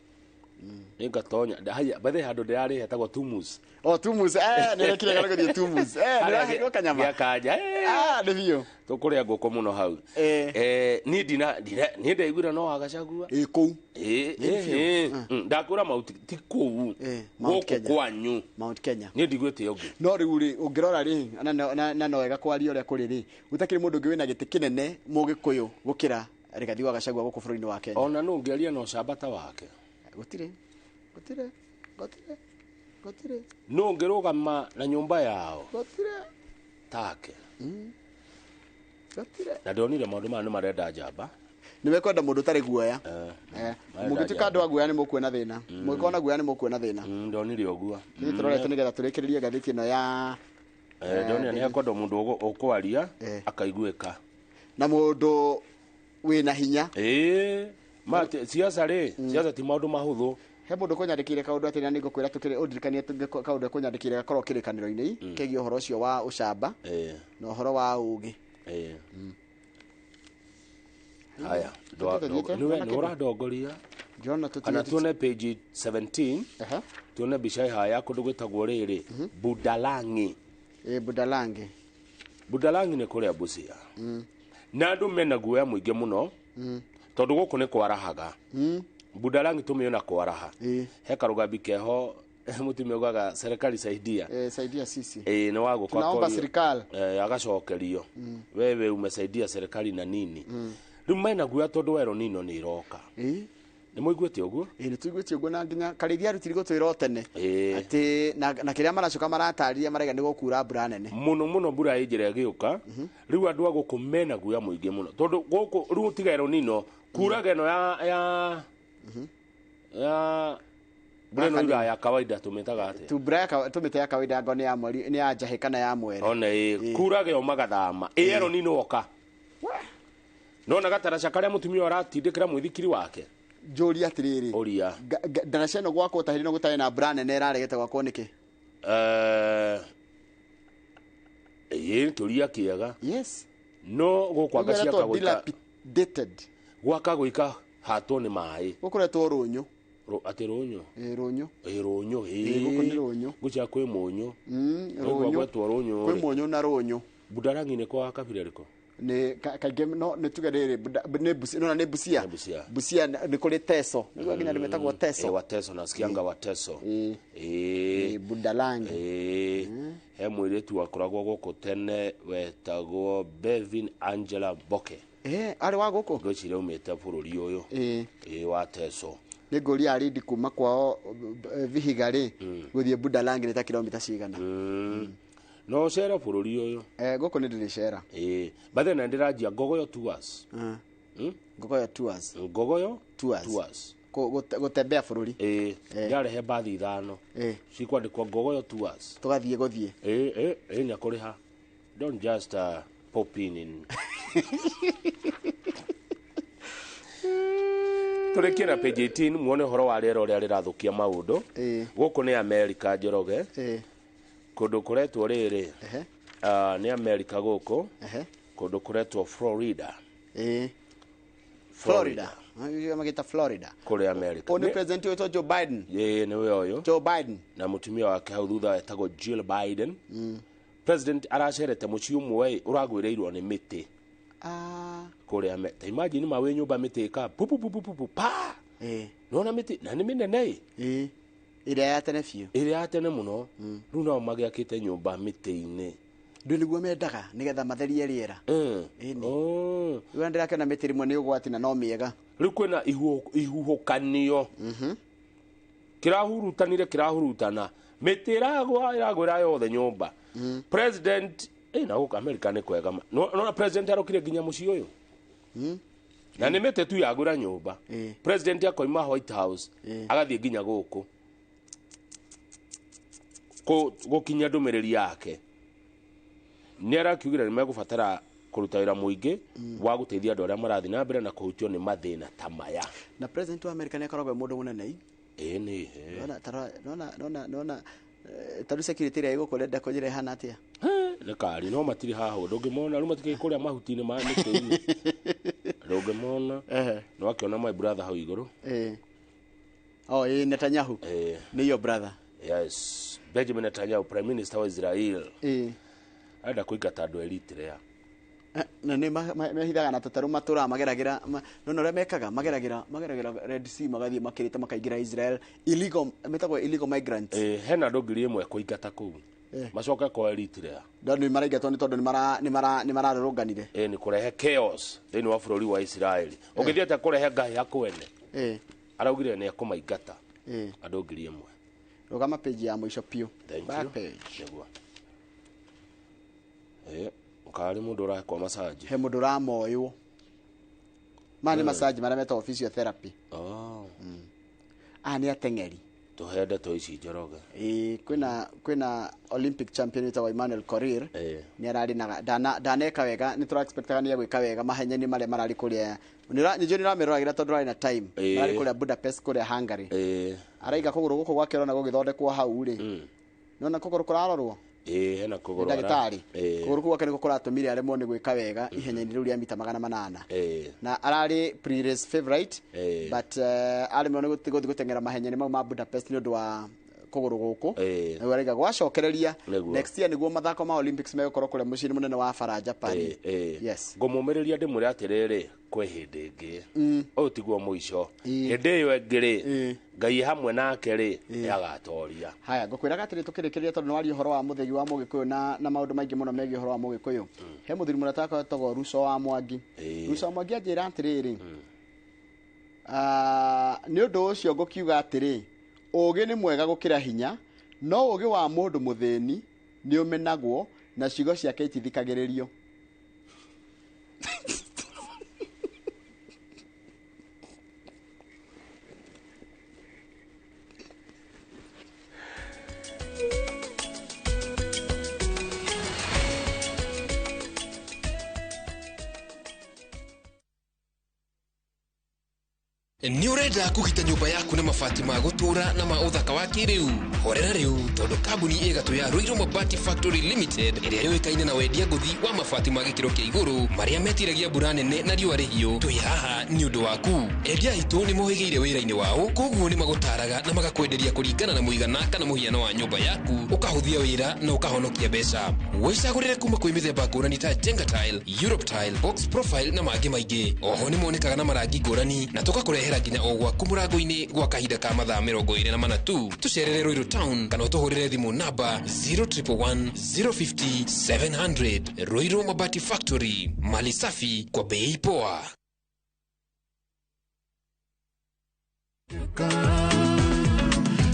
nĩngatonya. Haya, by the way, handũ ndĩrarĩ hetagwo Tumus. O Tumus, nĩ rekire kana gũthiĩ Tumus. Nĩ ũraheirwo kanyama. Gĩa kanja. Nĩ biũ. Tũkũrĩa ngũkũ mũno hau. Niĩ ndina niĩ ndaiguire no wa Gachagua. Ĩ kũu. Ĩ, ndakwĩra Mount ti kũu. Mount Gũkũ Kenya. kwanyu. Mount Kenya. Niĩ ndiguĩte ũngĩ. No rĩu rĩ, ũngĩrora rĩ, na no wega kwaria ũrĩa kũrĩ rĩ, gũtakĩrĩ mũndũ ũngĩ wĩna gĩtĩ kĩnene mũgĩkũyũ gũkĩra Rigathi wa Gachagua gũkũ bũrũri-inĩ wa Kenya. Ona nũ ũngĩaria na ũcamba ta wake? Gũtirĩ. Gũtirĩ. Gũtirĩ. Gũtirĩ. Nũ ũngĩrũgama na nyũmba yao? Gũtirĩ. Take. Gũtirĩ. Na ndonire maũndũ maya nĩ marenda njamba. Nĩ mekwenda mũndũ ũtarĩ guoya. Marenda Mũngĩtuĩka andũ a guoya nĩ mũkuona thĩna. Mũngĩkorwo na guoya nĩ mũkuona thĩna. Ndonire ũguo. Ithuĩ tũrorete nĩgetha tũrĩkĩrĩrie ngathĩti ĩno ya Ndonire nĩ hekwendwo mũndũ ũkwaria akaiguĩka. Na mũndũ wĩna hinya. Siasa rĩ, siasa ti maũndũ mahũthũ. He mũndũ kũnyandĩkĩire kaũndũ atĩ na nĩngũkwĩra tũkĩrĩ ũndirikanie kaũndũ kũnyandĩkĩire gakorwo kĩrĩkanĩro-inĩ kegiĩ ũhoro ũcio wa ũcamba na ũhoro wa ũũgĩ. Haya, nĩ ũrandongoria. Kana tuone page 17, tuone mbica ĩhaha ya kũndũ gwĩtagwo rĩrĩ Budalangi. Budalangi. Budalangi nĩ kũrĩa Busia. Na andũ mena guoya mũingĩ mũno tondũ gũkũ nĩ kwarahaga. Budalangi tũmĩona kwaraha. He karugambi keho mũtumia ugaga serikali saidia. Saidia sisi. Nĩ wa gũka Tunaomba serikali. Agacokerio. Wewe umesaidia serikali na nini? Rĩu mena guoya tondũ werũ nino nĩ iroka. Nĩ mũiguĩte ũguo? Nĩ tũiguĩte ũguo na nginya Karĩithia arutire gũtwĩra o tene. Atĩ na kĩrĩa maracoka maratarĩria maraiga nĩ gũkura mbura nene. Mũno mũno mbura ĩ njĩra ĩgĩũka. Rĩu andũ a gũkũ mena guoya mũingĩ mũno tondũ gũkũ rĩu tiga El Nino kuraga ĩno ya ya mbura ĩno yuraga ya kawaida tũmĩtaga atĩa? Tu mbura ya tũmĩte ya kawaida ngo nĩ ya mweri nĩ ya njahĩ kana ya mwere. One ĩ kuraga yo magathama. Ĩ El Nino oka. Nona gataraca karĩa mũtumia aratindĩkĩra mũithikiri wake. Njũria atĩrĩrĩ. Ũria. Ndaraca ĩno gwakwo ta hĩndĩ ĩno gũtarĩ na mbura nene ĩraregete gwakwo nĩkĩ? Ĩ kĩũria kĩega. Yes. No gũkũ anga ciaka gwĩka dilapidated. Gwaka gwĩka hatwo nĩ maĩ. Gũkũretwo rũnyũ. Atĩ rũnyũ? Rũnyũ. Rũnyũ. Gũkũ nĩ rũnyũ. Ngũcia kwĩ mũnyũ. Rũnyũ. Gwetwo rũnyũ. Kwĩ mũnyũ na rũnyũ. Budalangi nĩ kwa kabira rĩkũ? Nĩ kaingĩ no nĩ tuge rĩrĩ nĩ Busia, no nĩ Busia. Busia nĩ kũrĩ Teso. Nĩguo nginya andũ metagwo Teso. Wateso nasikianga Wateso. Budalangi. He mũirĩtu wakoragwo gũkũ tene wetagwo Bevin Angela Boke. Arĩ wa gũkũ? Ngwĩciria aumĩte bũrũri ũyũ. Wa Teso. Nĩ ngũria arindi kuma kwao Vihiga rĩ gũthiĩ Budalangi nĩ ta kilomita cigana. No ũcere bũrũri ũyũ. Gũkũ nĩ ndĩrĩcera. Bathe na ndĩranjia Ngogoyo Tours. Ngogoyo Tours. Ngogoyo Tours. Tours. Gũtembea bũrũri. Ĩĩ, yarehe mbathi 5 cikwandĩkwo Ngogoyo Tours. Tũgathiĩ gũthiĩ. Ĩĩ, ĩĩ, nĩ akũrĩha. Don't just pop in. Tũrĩkie na page 18 muone ũhoro wa rĩera ũrĩa rĩrathũkia maũndũ. Gũkũ nĩ America, Njoroge. Kũndũ kũretwo rĩrĩ nĩ America gũkũ. Kũndũ kũretwo Florida. Florida. Magĩta Florida. Kũrĩa America. Ũyũ nĩ president wĩtwo Joe Biden. Ĩĩ, nĩwe ũyũ. Joe Biden. Na mũtumia wake hau thutha etagwo Jill Biden. President aracerete mũciĩ ũmwe ũragwĩrĩirwo nĩ mĩtĩ. Kũrĩa America. Imagine ma wĩ nyũmba mĩtĩ ĩka pu pu pu pu pu pa. Nona mĩtĩ na nĩ mĩnene ĩ. Ĩrĩa ya tene biũ. Ĩrĩa ya tene mũno. Rĩu nao magĩakĩte nyũmba mĩtĩ-inĩ. Ndũ nĩguo mendaga nĩgetha matherie rĩera. Ĩni. Rĩu ndĩrakĩona mĩtĩ rĩmwe nĩ ũgwati na no mĩega. Rĩu kwĩna ihuhũkanio. Kĩrahurutanire kĩrahurutana. Mĩtĩ ĩragwa ĩragwĩra yothe nyũmba. President na gũkũ America nĩ kwega. Nona president arokire nginya mũciĩ ũyũ. Na nĩ mĩtĩ tu yagwĩra nyũmba. President akoima White House agathiĩ nginya gũkũ. Gũkinya ndũmĩrĩri yake. Nĩ arakiugire nĩ megũbatara kũruta wĩra mũingĩ wa gũteithia andũ arĩa marathiĩ na mbere na kũhutio nĩ mathĩna ta maya. Na president wa America nĩ akoragwo e mũndũ mũnene. Ĩĩ nĩ. Nona tarĩu security ĩrĩa ĩgũkũ ũrenda kũnjĩra ĩhana atĩa? Nĩ kari no matirĩ haha ndũngĩmona rĩu matikĩrĩ kũrĩa mahuti-inĩ ma mĩtĩ-inĩ. Ndũngĩmona. Nĩ wakĩona my brother hau igũrũ. Oh, ĩĩ Netanyahu. Nĩ your brother. Yes, Benjamin Netanyahu, Prime Minister wa Israel. Arenda kũingata andũ Eritrea. Na nĩ mehithaga na tũtarũ matũraga mageragĩra nona ũrĩa mekaga mageragĩra Red Sea magathiĩ makĩrĩte makaingĩra Israel illegal metagwo illegal migrants. Hena andũ 1,000 kũingata kũu. Macoke kwa Eritrea. Ndũ nĩ maraingatwo nĩ tondũ nĩ mararũrũnganire. Nĩ kũrehe chaos thĩinĩ wa bũrũri wa Israel. Ũngĩthiĩ atĩa kũrehe ngai akwene. Araugire nĩ ekũmaingata andũ 1,000. Rũgama page ya mũico piũ. Back page. Nĩguo. Ũkarĩ mũndũ ũrakwa massage. He mũndũ ũramoywo. Maya nĩ massage marĩa metagwo physiotherapy. Aya nĩ ateng'eri. Tũhe ndeto ici Njoroge. Kwĩna Olympic champion wĩtagwo Emmanuel Korir. Nĩ ararĩ na ndaneka wega, nĩ tũra expectaga nĩ egwĩka wega mahenya-inĩ marĩa mararĩ kũrĩa. Nĩ nĩũramĩroragĩra tondũ ũrarĩ na time. Mararĩ kũrĩa Budapest kũrĩa Hungary. Araiga kũgũrũ gũkũ gwake ũrona gũgĩthondekwo hau rĩ. Nĩwona kũgũrũ kũrarorwo? Hena kũgũrũ. Ndagĩtarĩ. Kũgũrũ kũu gwake nĩkuo kũratũmire aremwo nĩ gwĩka wega ihenya-inĩ rĩu rĩa mita 800. Na ararĩ pre-race favorite but aremwo nĩ gũthiĩ gũteng'era mahenya-inĩ mau ma Budapest nĩ ũndũ wa kũgũrũ gũkũ. Nĩguo araiga gwacokereria next year nĩguo mathako ma Olympics megũkorwo kũrĩa mũciĩ mũnene wa Faranja Paris. Yes. Ngũmũmĩrĩria ndĩmwĩre atĩrĩrĩ kwĩ hĩndĩ ĩngĩ. Ũyũ tiguo mũico. Hĩndĩ ĩyo ĩngĩ rĩ Ngai hamwe nake rĩ nĩagatoria. Haya, ngũkwĩraga atĩrĩ tũkĩrĩkĩrĩria tondũ nĩwaria ũhoro wa mũthĩgi wa Mũgĩkũyũ na maũndũ maingĩ mũno megiĩ ũhoro wa Mũgĩkũyũ. He mũthuri mũrata wakwa wetagwo Ruco wa Mwangi. Ruco wa Mwangi anjĩra atĩrĩrĩ, nĩ ũndũ ũcio ngũkiuga atĩrĩ, ũũgĩ nĩ mwega gũkĩra hinya, no ũũgĩ wa mũndũ mũthĩni nĩ ũmenagwo na ciugo ciake itithikagĩrĩrio. Nĩ ũrenda kũgita nyũmba yaku na mabati ma gũtũũra na ma ũthaka wa kĩrĩu? Horera rĩu tondũ kambuni ĩgatũ ya Ruiru Mabati Factory Limited ĩrĩa yũĩkaine na wendia ngũthi wa mabati ma gĩkĩro kĩa igũrũ marĩa metiragia mbura nene na riũa rĩhiũ, twĩ haha nĩ ũndũ waku. Endia aitũ nĩ mohĩgĩire wĩra-inĩ wao, koguo nĩ magũtaraga na magakwenderia kũringana na mũigana kana mũhiano wa nyũmba yaku, ũkahũthia wĩra na ũkahonokia mbeca. Wĩcagũrĩre kuma kwĩ mĩthemba ngũrani ta Jenga Tile, Europe Tile, Box Profile na mangĩ maingĩ. Oho nĩ monekaga na marangi ngũrani na tũgakũrehera nginya o gwaku mũrango-inĩ gwa kahinda ka mathaa 24 tu. Tũcerere Ruiru Town kana ũtũhũrĩre thimũ namba 0111 050 700. Ruiru Mabati Factory, mali safi kwa bei poa.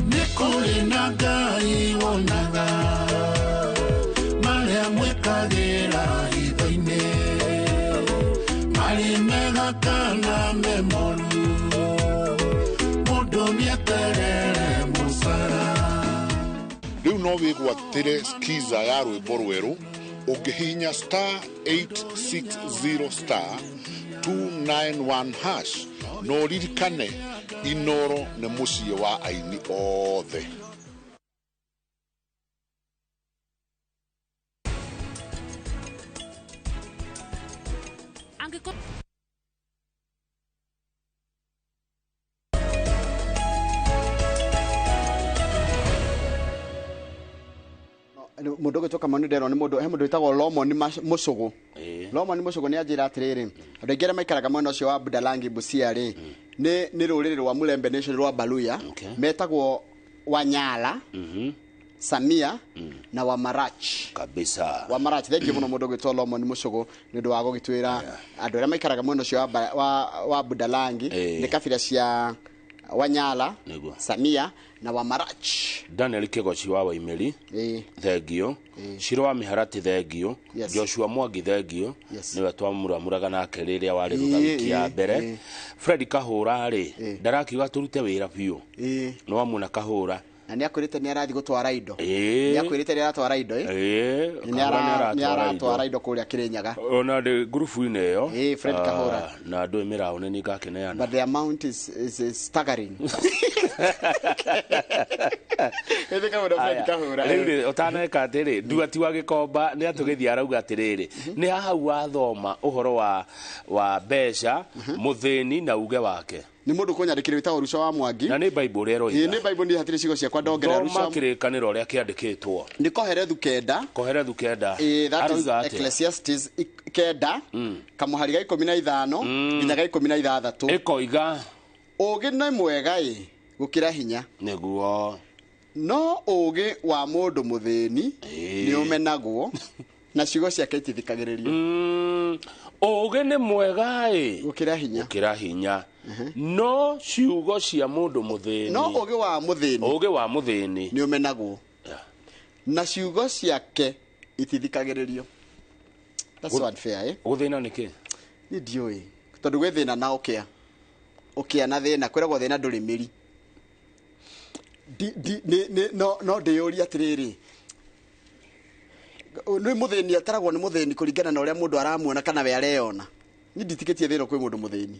Nĩ kũrĩ na Ngai wonaga marĩa mwĩkagĩra hitho-inĩ, marĩ mega kana me moru, no wĩgwatĩre skiza ya rwĩmbo rwerũ ũngĩhihinya star 860 star 291 hash na ũririkane Inoro nĩ mũciĩ wa aini othe. Mundu ũgwĩtwo Kamau nĩ nderwo nĩ mũndũ he mũndũ wĩtagwo Lomon Mũcũgũ. Lomon Mũcũgũ nĩ anjĩra atĩrĩrĩ, andũ aingĩ arĩa maikaraga mwena ũcio wa Budalangi Busia rĩ, nĩ rũrĩrĩ rwa Mulembe Nation rwa Baluya, metagwo Wanyala, Samia na Wamarach. Kabisa. Wamarach. Thengiũ mũno mũndũ ũgwĩtwo Lomon Mũcũgũ nĩ ũndũ wa gũgĩtwĩra andũ arĩa maikaraga mwena ũcio wa Budalangi nĩ kabira cia Wanyala, Samia na Wamarach. Daniel Kigochi wa Waimeri, thengio. Shiro wa Miharati thengio. Joshua Mwangi thengio. Niwe twamuramuraga nake rĩrĩa warĩ thutha wiki ya mbere. Fred Kahũra rĩ, ndarakiuga tũrute wĩra biũ. Nĩ wamuna Kahũra. Na nĩ akwĩrĩte nĩ arathiĩ gũtwara indo. Nĩ akwĩrĩte nĩ aratwara indo. Nĩ aratwara indo kũrĩa Kĩrĩnyaga. Ona ndĩ ngurubu-inĩ ĩyo. Fred Kahũra. Na ndũĩ mĩraũ nĩ ngakĩneana. But the amount is staggering. Rĩu rĩ ũtaneka atĩrĩ Nduati wa Gĩkomba nĩ atũgĩthiĩ arauga atĩrĩrĩ nĩ hau wathoma ũhoro wa mbeca mũthĩni na uge wake. Nĩ mũndũ kũnyandĩkĩra wĩtagwo Ruco wa Mwangi. Na nĩ Bible ĩroiga. Nĩ Bible niĩ hatirĩ ciugo ciakwa ndongerera Ruco. Thoma kĩrĩkanĩro ũrĩa kĩandĩkĩtwo. Nĩ Koherethu 9. Koherethu 9. That is Ecclesiastes 9 kamũhari ga 15 nginya ga 16. Ĩkoiga ũũgĩ nĩ mwega ĩ gũkĩra hinya. Nĩguo. No ũũgĩ wa mũndũ mũthĩni nĩ ũmenagwo na ciugo ciake itithikagĩrĩrio. Ũũgĩ nĩ mwega ĩ gũkĩra hinya. Gũkĩra hinya. No ciugo cia mũndũ mũthĩni. No ũũgĩ wa mũthĩni. Ũũgĩ wa mũthĩni nĩ ũmenagwo na ciugo ciake itithikagĩrĩrio. That's unfair eh. Gũthĩna nĩ kĩ? Niĩ ndiũĩ. Tondũ gwĩ thĩna na ũkĩa. Ũkĩa na thĩna kwĩragwo thĩna ndũrĩ mĩri. No ndĩyũrie atĩrĩrĩ, nĩ mũthĩni ataragwo nĩ mũthĩni kũringana na ũrĩa mũndũ aramuona kana we areyona. Niĩ nditikĩtie thĩna kwĩ mũndũ mũthĩni.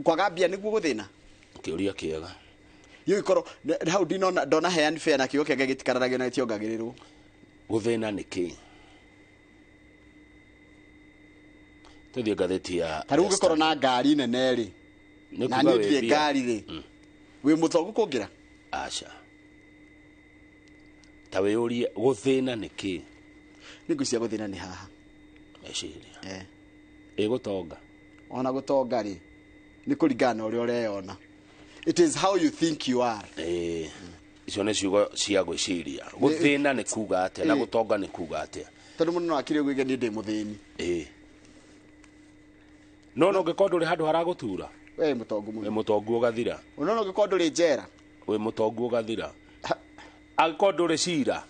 Kwaga mbia nĩguo gũthĩna? Kĩũria kĩega. Yũ ikorwo hau ndinona ndona he unfair na kiugo kĩngĩ gĩtikararagio na gĩtiongagĩrĩrwo. Gũthĩna nĩ kĩ? Tũthiĩ ngathĩti ya ta rĩu ũngĩkorwo na ngari nene rĩ, na niĩ ndirĩ ngari rĩ, wĩ mũtongu kũngĩra? Aca. Ta wĩyũrie gũthĩna nĩ kĩ? Nĩ ngwĩciria gũthĩna nĩ haha. Meciria. Ĩ gũtonga. Ona gũtonga rĩ, nĩ kũringana na ũrĩa ũreyona. It is how you think you are. Icio nĩ ciugo cia gwĩciria. Gũthĩna nĩ kuga atĩa na gũtonga nĩ kuga atĩa? Tondũ mũndũ no akire ũguo niĩ ndĩ mũthĩni. No no ũngĩkorwo ndũrĩ handũ haragũtura. Wĩ mũtongu mũno. Wĩ mũtongu ũgathira. No no ũngĩkorwo ndũrĩ njera. Wĩ mũtongu ũgathira. Angĩkorwo ndũrĩ cira.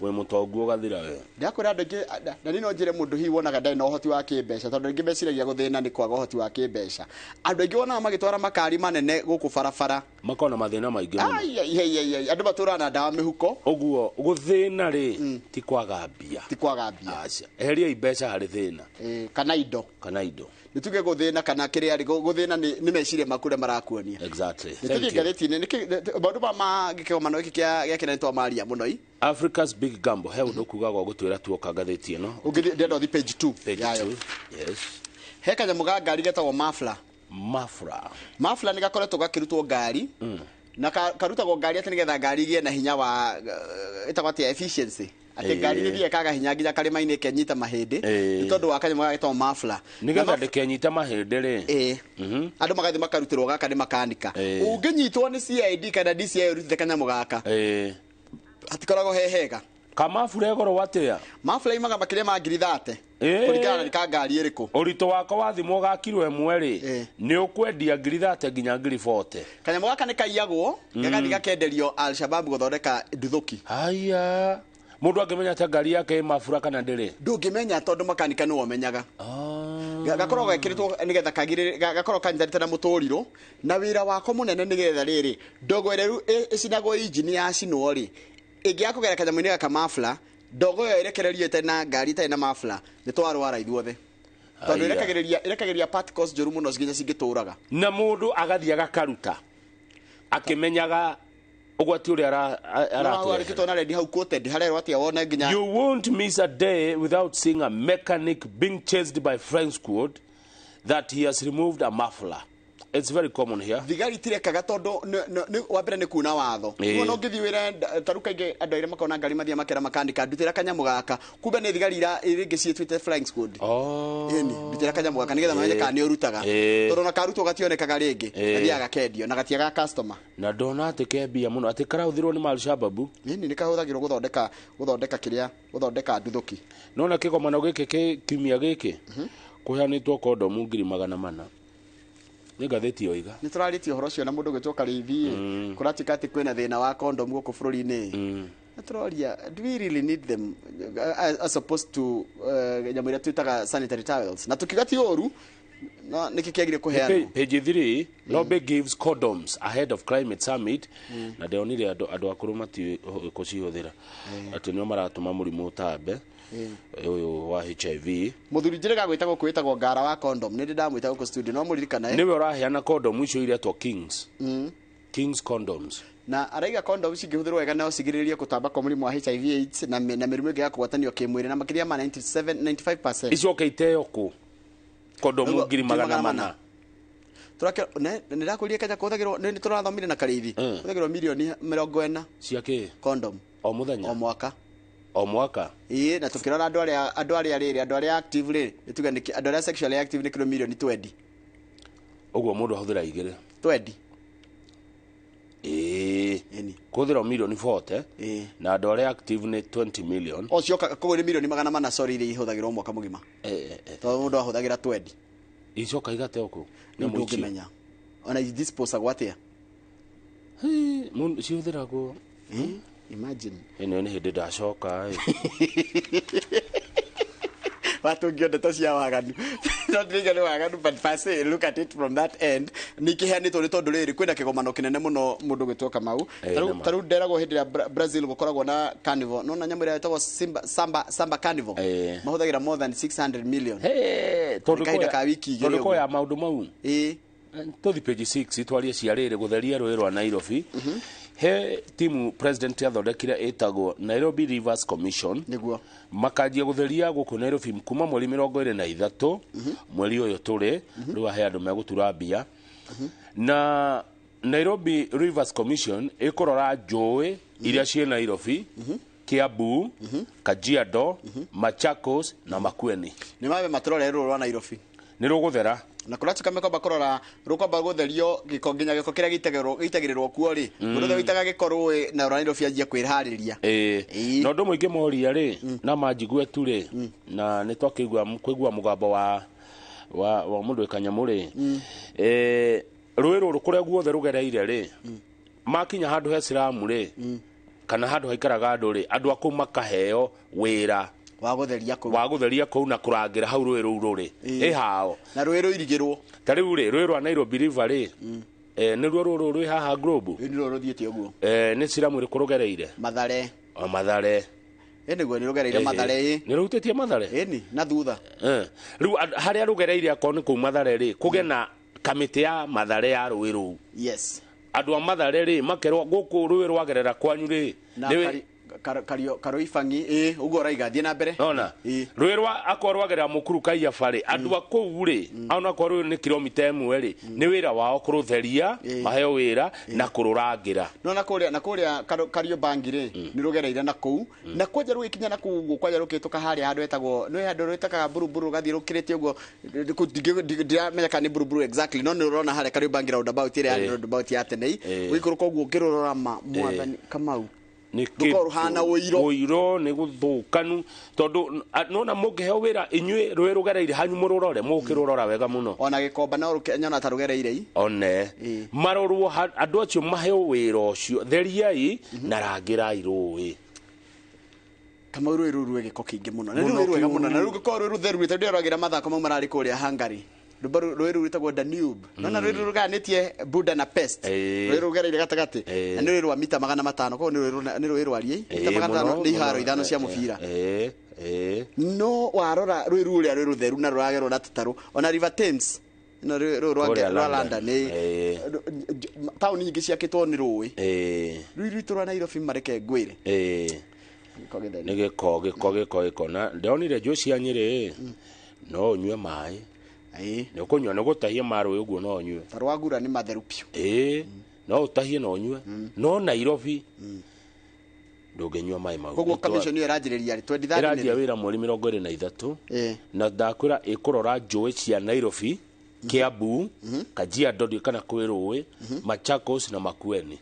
Wĩ mũtongu ũgathira we. Ndakwĩra andũ aingĩ na niĩ no njĩre mũndũ hihi wonaga ndarĩ na ũhoti wa kĩmbeca tondũ aingĩ meciragia gũthĩna nĩ kwaga ũhoti wa kĩmbeca. Andũ aingĩ wonaga magĩtwara makari manene gũkũ barabara. Makona mathĩna maingĩ mũno. Ai andũ matũraga na ndawa mĩhuko. Ũguo gũthĩna rĩ ti kwaga mbia. Ti kwaga mbia. Aca. Eheriai mbeca harĩ thĩna. Kana indo. Kana indo. Nĩ tuge gũthĩna kana kĩrĩa rĩ gũthĩna nĩ meciria maku ũrĩa marakuonia. Exactly. Nĩ tũthiĩ ngathĩti-inĩ maũndũ ma gĩkĩgomano gĩkĩ gĩa kĩrĩa nĩtwamaria mũno i. Africa's Big Gamble he ũndũ kuga gwa gũtwĩra tuoka ngathĩti ĩno. Ũngĩthiĩ ndĩrenda ũthiĩ page 2 Page yayo. 2. Yes. He kanyamũ ga ngari getagwo muffler. Muffler. Muffler nĩ gakoretwo gakĩrutwo ngari. Na karutagwo ngari atĩ nĩgetha ngari igĩe na hinya wa ĩtagwo atĩa efficiency. Atĩ ngari nĩ thiĩ kaga hinya nginya karĩma-inĩ kenyita mahĩndĩ nĩ tondũ wa kanyamũ getagwo muffler. Nĩgetha ndĩkenyita mahĩndĩ rĩ. Andũ magathiĩ makarutĩrwo gaka nĩ makanika. Ũngĩnyitwo nĩ CID kana DCI ũrutĩte kanyamũ gaka. Hatikoragwo he hega. Kamafura goro atĩa? Muffler imaga makĩria ma ngiri 30. Kũringana na ka ngari ĩrĩkũ. Ũritũ wako wathimwo ga kiro ĩmwe rĩ, nĩ ũkwendia ngiri 30 nginya ngiri 40. Kanyamũ gaka nĩ kaiyagwo, gagathiĩ gakenderio Al-Shabaab gũthondeka nduthũki. Haya. Mũndũ angĩmenya atĩa ngari yake ĩ mafura kana ndĩrĩ? Ndũngĩmenya tondũ makanika nĩwe ũmenyaga. Gakoragwo gekĩrĩtwo nĩgetha kagirĩrĩrie gakoragwo kanyitanĩte na mũtũrirũ na wĩra wako mũnene nĩgetha rĩrĩ ndogo ĩrĩa rĩu ĩcinagwo injini yacinwo rĩ Ĩngĩaga kũgera kanyamũ-inĩ gaka muffler, ndogo ĩyo ĩrekererio ĩtarĩ na ngari ĩtarĩ na muffler, nĩ twarwara ithuothe. Tondũ Aya. ĩrekagĩrĩria particles njũru mũno nginya cingĩtũraga. Na mũndũ agathiĩ agakaruta akĩmenyaga ũgwati ũrĩa No aratũrehere. arĩkĩtwo na rendi hau quoted harerwo atĩa wone nginya You won't miss a day without seeing a mechanic being chased by French squad that he has removed a muffler. It's very common here. Thigari itirekaga tondũ wa mbere nĩ kuna watho. Nĩwona ũngĩthiĩ wĩra ta rĩu kaingĩ andũ arĩa makoragwo na ngari mathiaga makera makanika ndutĩra kanyamũ gaka, kumbe nĩ thigari rĩngĩ ciĩtuĩte flying squad. Ĩni, ndutĩra kanyamũ gaka nĩgetha mamenye kana nĩ ũrutaga, tondũ ona karutwo gationekaga rĩngĩ, gathiaga gakendio na gatiagaga customer. Na ndona atĩ ke mbia mũno atĩ karahũthĩrwo nĩ Al-Shabaab. Ĩni, nĩ kahũthagĩrwo gũthondeka kĩrĩa, gũthondeka nduthũki. Nona kĩgomano gĩkĩ kĩ kiumia gĩkĩ kũheanĩtwo kondomu 400,000. Nĩ ngathĩti yoiga. Nĩ tũrarĩtie ũhoro ũcio na mũndũ ũgwĩtwo Karĩithi, kũratuĩka atĩ kwĩna thĩna wa kondomu gũkũ bũrũri-inĩ. Na tũroria, do we really need them as opposed to nyamũ iria twĩtaga sanitary towels? Na tũkiuga ti ũru, no nĩkĩ kĩagire kũheanwo? Page 3, Lobby gives condoms ahead of climate summit. Na ndĩronire andũ akũrũ matiũĩ kũcihũthĩra, atĩ nĩo maratũma mũrimũ ũtambe ũyũ wa HIV. Mũthuri njĩrĩga gwĩtagwo kwĩtagwo ngara wa condom, nĩ ndĩ ndamwĩta gũkũ studio, no mũririkana, eh? Nĩwe ũraheana kondomu icio iretwo Kings. Kings condoms. Na araiga condom cingĩhũthĩrwo wega no cigirĩrĩrie kũtamba kwa mũrimũ wa HIV AIDS na mĩrimũ ĩngĩ ya kũgwatanio kĩmwĩrĩ na makĩria ma 97 95%. Icoke iteo kũ kondomu Nĩguo, 400,000? Nĩ ndakũria Kenya kũhũthagĩrwo, nĩ tũrathomire na Karĩithi, kũhũthagĩrwo mirioni 40 cia kĩ? Condom. O mũthenya? O mwaka. O mwaka. Ĩĩ, na tũkĩrora andũ arĩa rĩrĩ, andũ arĩa active rĩ, nĩ tuge nĩ andũ arĩa sexually active nĩ kĩro mirioni 20. Ũguo mũndũ ahũthĩra igĩrĩ. 20. Ĩĩ, kũhũthĩra mirioni 40 na andũ arĩa active nĩ 20 million. O cioka koguo nĩ mirioni 400, sorry, iria ihũthagĩrwo mwaka mũgima, tondũ mũndũ ahũthagĩra 20. Icoka igateo kũ? Nĩ ũndũ ũngĩmenya ona idisposagwo atĩa. Cihũthĩragwo. Imagine. Ĩno nĩ hĩndĩ ndacoka ĩ. Watũngio ndeto cia waganu, not really waganu, but per se look at it from that end, nĩ kĩheanĩtwo nĩ tondũ rĩrĩ kwĩna kĩgomano kĩnene mũno mũndũ gwĩtwo Kamau. Nĩma. Tarĩu nderagwo hĩndĩ ĩrĩa Brazil gũkoragwo na carnival, nona nyamũ ĩrĩa ĩtagwo Simba, Samba Carnival, mahũthagĩra more than 600 million. Tondũ Nĩ kahinda koya- ka wiki 2 tondũ ũguo. koya maũndũ mau. Tũthi page 6 twarie cia rĩrĩ gũtheria rũĩ rwa Nairobi. He timu president yathondekire ĩtagwo Nairobi Rivers Commission. Nĩguo. Makanjia gũtheria gũkũ Nairobi kuma mweri 23 mweri ũyũ tũrĩ. Rĩu he andũ megũtura mbia na Nairobi Rivers Commission ĩkũrora njũĩ iria ciĩ Nairobi, Kiambu, Kajiado, Machakos na Makueni. Nĩ mabe matũrore rũĩ rwa Nairobi. Nĩ rũgũthera. Na kũratuĩka mekwamba kũrora rũkwamba gũtherio gĩko nginya gĩko kĩrĩa gĩitagĩrĩrwo kuo rĩ, mũndũ ũrĩa ũitaga gĩko rũĩ na rwa Nairobi anjie kwĩharĩria. Ĩĩ, na ũndũ mũingĩ moria rĩ na manjigue tu rĩ, na nĩ twakĩigua kũigua mũgambo wa mũndũ wĩ kanyamũ rĩ, rũĩ rũrũ kũrĩa guothe rũgereire rĩ, makinya handũ he siramu rĩ, kana handũ haikaraga andũ rĩ, andũ a kũu makaheo wĩra wa gũtheria kũu, wa gũtheria kũu na kũrangĩra hau rũĩ rũu rũrĩ ĩ hao. Na rũĩ rũirigĩrwo. Ta rĩu rĩ, rũĩ rwa Nairobi River rĩ, nĩruo rũrũ rwĩ haha Globe. Rũĩ nĩruo rũthiĩte ũguo. Nĩ siramu ĩrĩkũ rũgereire? Mathare. O Mathare. Ĩ nĩguo, nĩ rũgereire Mathare ĩ. Nĩ rũhutĩtie Mathare. Ĩni, na thutha. Rĩu harĩa rũgereire akorwo nĩ kũu Mathare rĩ, kũgĩe na kamĩtĩ ya Mathare ya rũĩ rũu. Andũ a Mathare rĩ makerwo gũkũ rũĩ rwagerera kwanyu rĩ, Na Karoibangi ĩ ũguo ũraiga, thiĩ na mbere. Nona rũĩ rwa akorwo rwagerera Mũkuru Kaiyaba rĩ, andũ a kũu rĩ, ona akorwo rũĩ nĩ kilomita 1 rĩ, nĩ wĩra wao kũrũtheria, maheo wĩra na kũrũrangĩra. No na kũrĩa Kariobangi rĩ, nĩ rũgereire na kũu na kwanja rũgĩkinya na kũu ũguo kwanja rũkĩtũka harĩa handũ hetagwo nĩ handũ rwĩtakaga Buruburu, rũgathiĩ rũkĩrĩte ũguo. Ndiramenya kana nĩ Buruburu exactly, no nĩ ũrona harĩa Kariobangi roundabout ĩrĩa yarĩ roundabout ya tene, ũgĩikũrũka ũguo ũkĩrũrora ma mwathani Kamau, nĩ rũkorwo rũhana ũiro. Ũiro nĩ gũthũkanu tondũ nona mũngĩheo wĩra inyuĩ rũĩ rũgereire hanyu mũrũrore, mũkĩrũrora wega mũno. Ona Gĩkomba no nyona ta rũgereire i. One marorwo andũ acio maheo wĩra ũcio, theriai na rangĩrai rũĩ. Kamau, rũĩ rũu rwĩ gĩko kĩingĩ mũno na Mũno. rũĩ rwega mũno na kĩũru. rũu gũkorwo rwĩ rũtheru rĩ, tondũ ndĩroragĩra mathako mau mararĩ kũrĩa Hungary. Rwĩmbo rũĩ rũu rwĩtagwo Danube. Nona rũĩ rũu rũgayanĩtie Buda na Pest. Rũĩ rũgereire gatagatĩ. Na nĩ rũĩ rwa mita 500, koguo nĩ rũĩ rwariĩ. Mita 500 nĩ iharo 5 cia mũbira. No warora rũĩ rũu ũrĩa rwĩ rũtheru na rũragerwo na tũtarũ. Ona River Thames no rũĩ rwa London nĩ taũni nyingĩ ciakĩtwo nĩ rũĩ. Rũĩ rwitũ rwa Nairobi mareke ngwĩre. Nĩ gĩko gĩko gĩko gĩko. Na ndonire njũĩ cia Nyĩrĩ no ũnyue maĩ. Nĩ ũkũnyua, nĩ ũgũtahia marũĩ ũguo no ũnyue. Ta rwagura nĩ matheru biũ. No ũtahie na ũnyue. No Nairobi ndũngĩnyua maĩ mau. Koguo commission ĩyo ĩranjĩrĩria rĩ 23 ĩranjia wĩra mweri 23. Na ndakwĩra ĩkũrora njũĩ cia Nairobi, Kiambu, Kajiado ndiũĩ kana kwĩ rũĩ, Machakos na Makueni.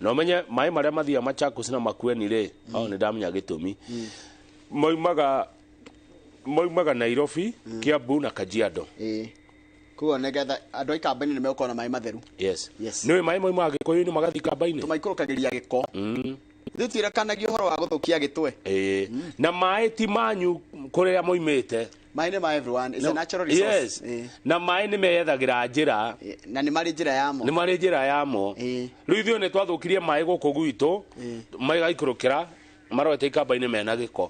Na ũmenye maĩ marĩa mathiaga Machakos na Makueni rĩ, nĩ ndamenya gĩtũmi. Moimaga Nairobi, Kiambu na Kajiado. Koguo nĩgetha andũ a ikamba-inĩ nĩ megũkorwo na maĩ matheru. Yes. Nĩũĩ maĩ moimaga Gĩkũyũ-inĩ magathiĩ ikamba-inĩ. Tũmaikũrũkagĩria gĩko. Ithuĩ tũtirekanagia ũhoro wa gũthũkia gĩtwe. Na maĩ ti manyu kũrĩa moimĩte. Maĩ nĩ ma everyone. It's a natural resource. Yes. Na maĩ nĩ meyethagĩra njĩra. Na nĩ marĩ njĩra yamo. Nĩ marĩ njĩra yamo. Rĩu ithuĩ nĩ twathũkirie maĩ gũkũ gwitũ, magaikũrũkĩra marorete ikamba-inĩ mena gĩko.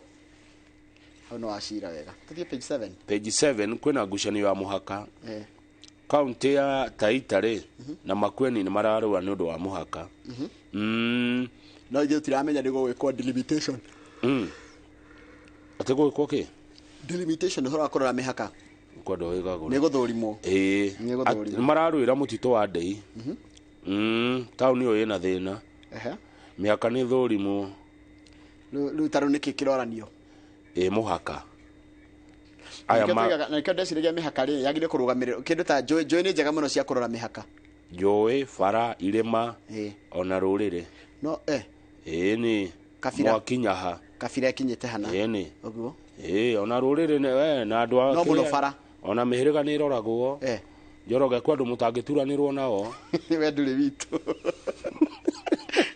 Hau no wacira wega. Tũthiĩ page 7. Page 7 kwĩna ngucanio ya mũhaka. Kaunti ya Taita rĩ na Makueni nĩ mararũa nĩ ũndũ wa mũhaka. No ithuĩ tũtiramenya nĩ gũgwĩkwo delimitation. Atĩ gũgwĩkwo kĩ? Delimitation ũhoro wa kũrora mĩhaka. Kwenda wĩgagũra. Nĩ gũthũrimwo. Nĩ gũthũrimwo. Nĩ mararũĩra mũtitũ wa Ndei. Taũni ĩyo ĩna thĩna. Mĩhaka nĩ thũrimwo. Rĩu ta rĩu nĩkĩ kĩroranio? Mũhaka. Na nĩkĩo ndeciragia mĩhaka rĩ yagĩrĩire kũrũgamĩrĩrwo kĩndũ ta njũĩ. Njũĩ nĩ njega mũno cia kũrora mĩhaka. Njũĩ, bara, irĩma, ona rũrĩrĩ. No Ĩni. Kabira. Mwakinyaha. Kabira ĩkinyĩte hana. Ĩni. Ũguo. Ona rũrĩrĩ na andũ a No mũno bara. Ona mĩhĩrĩga nĩ ĩroragwo. Njoroge kwa andũ mũtangĩturanĩrwo nao. We ndũrĩ witũ.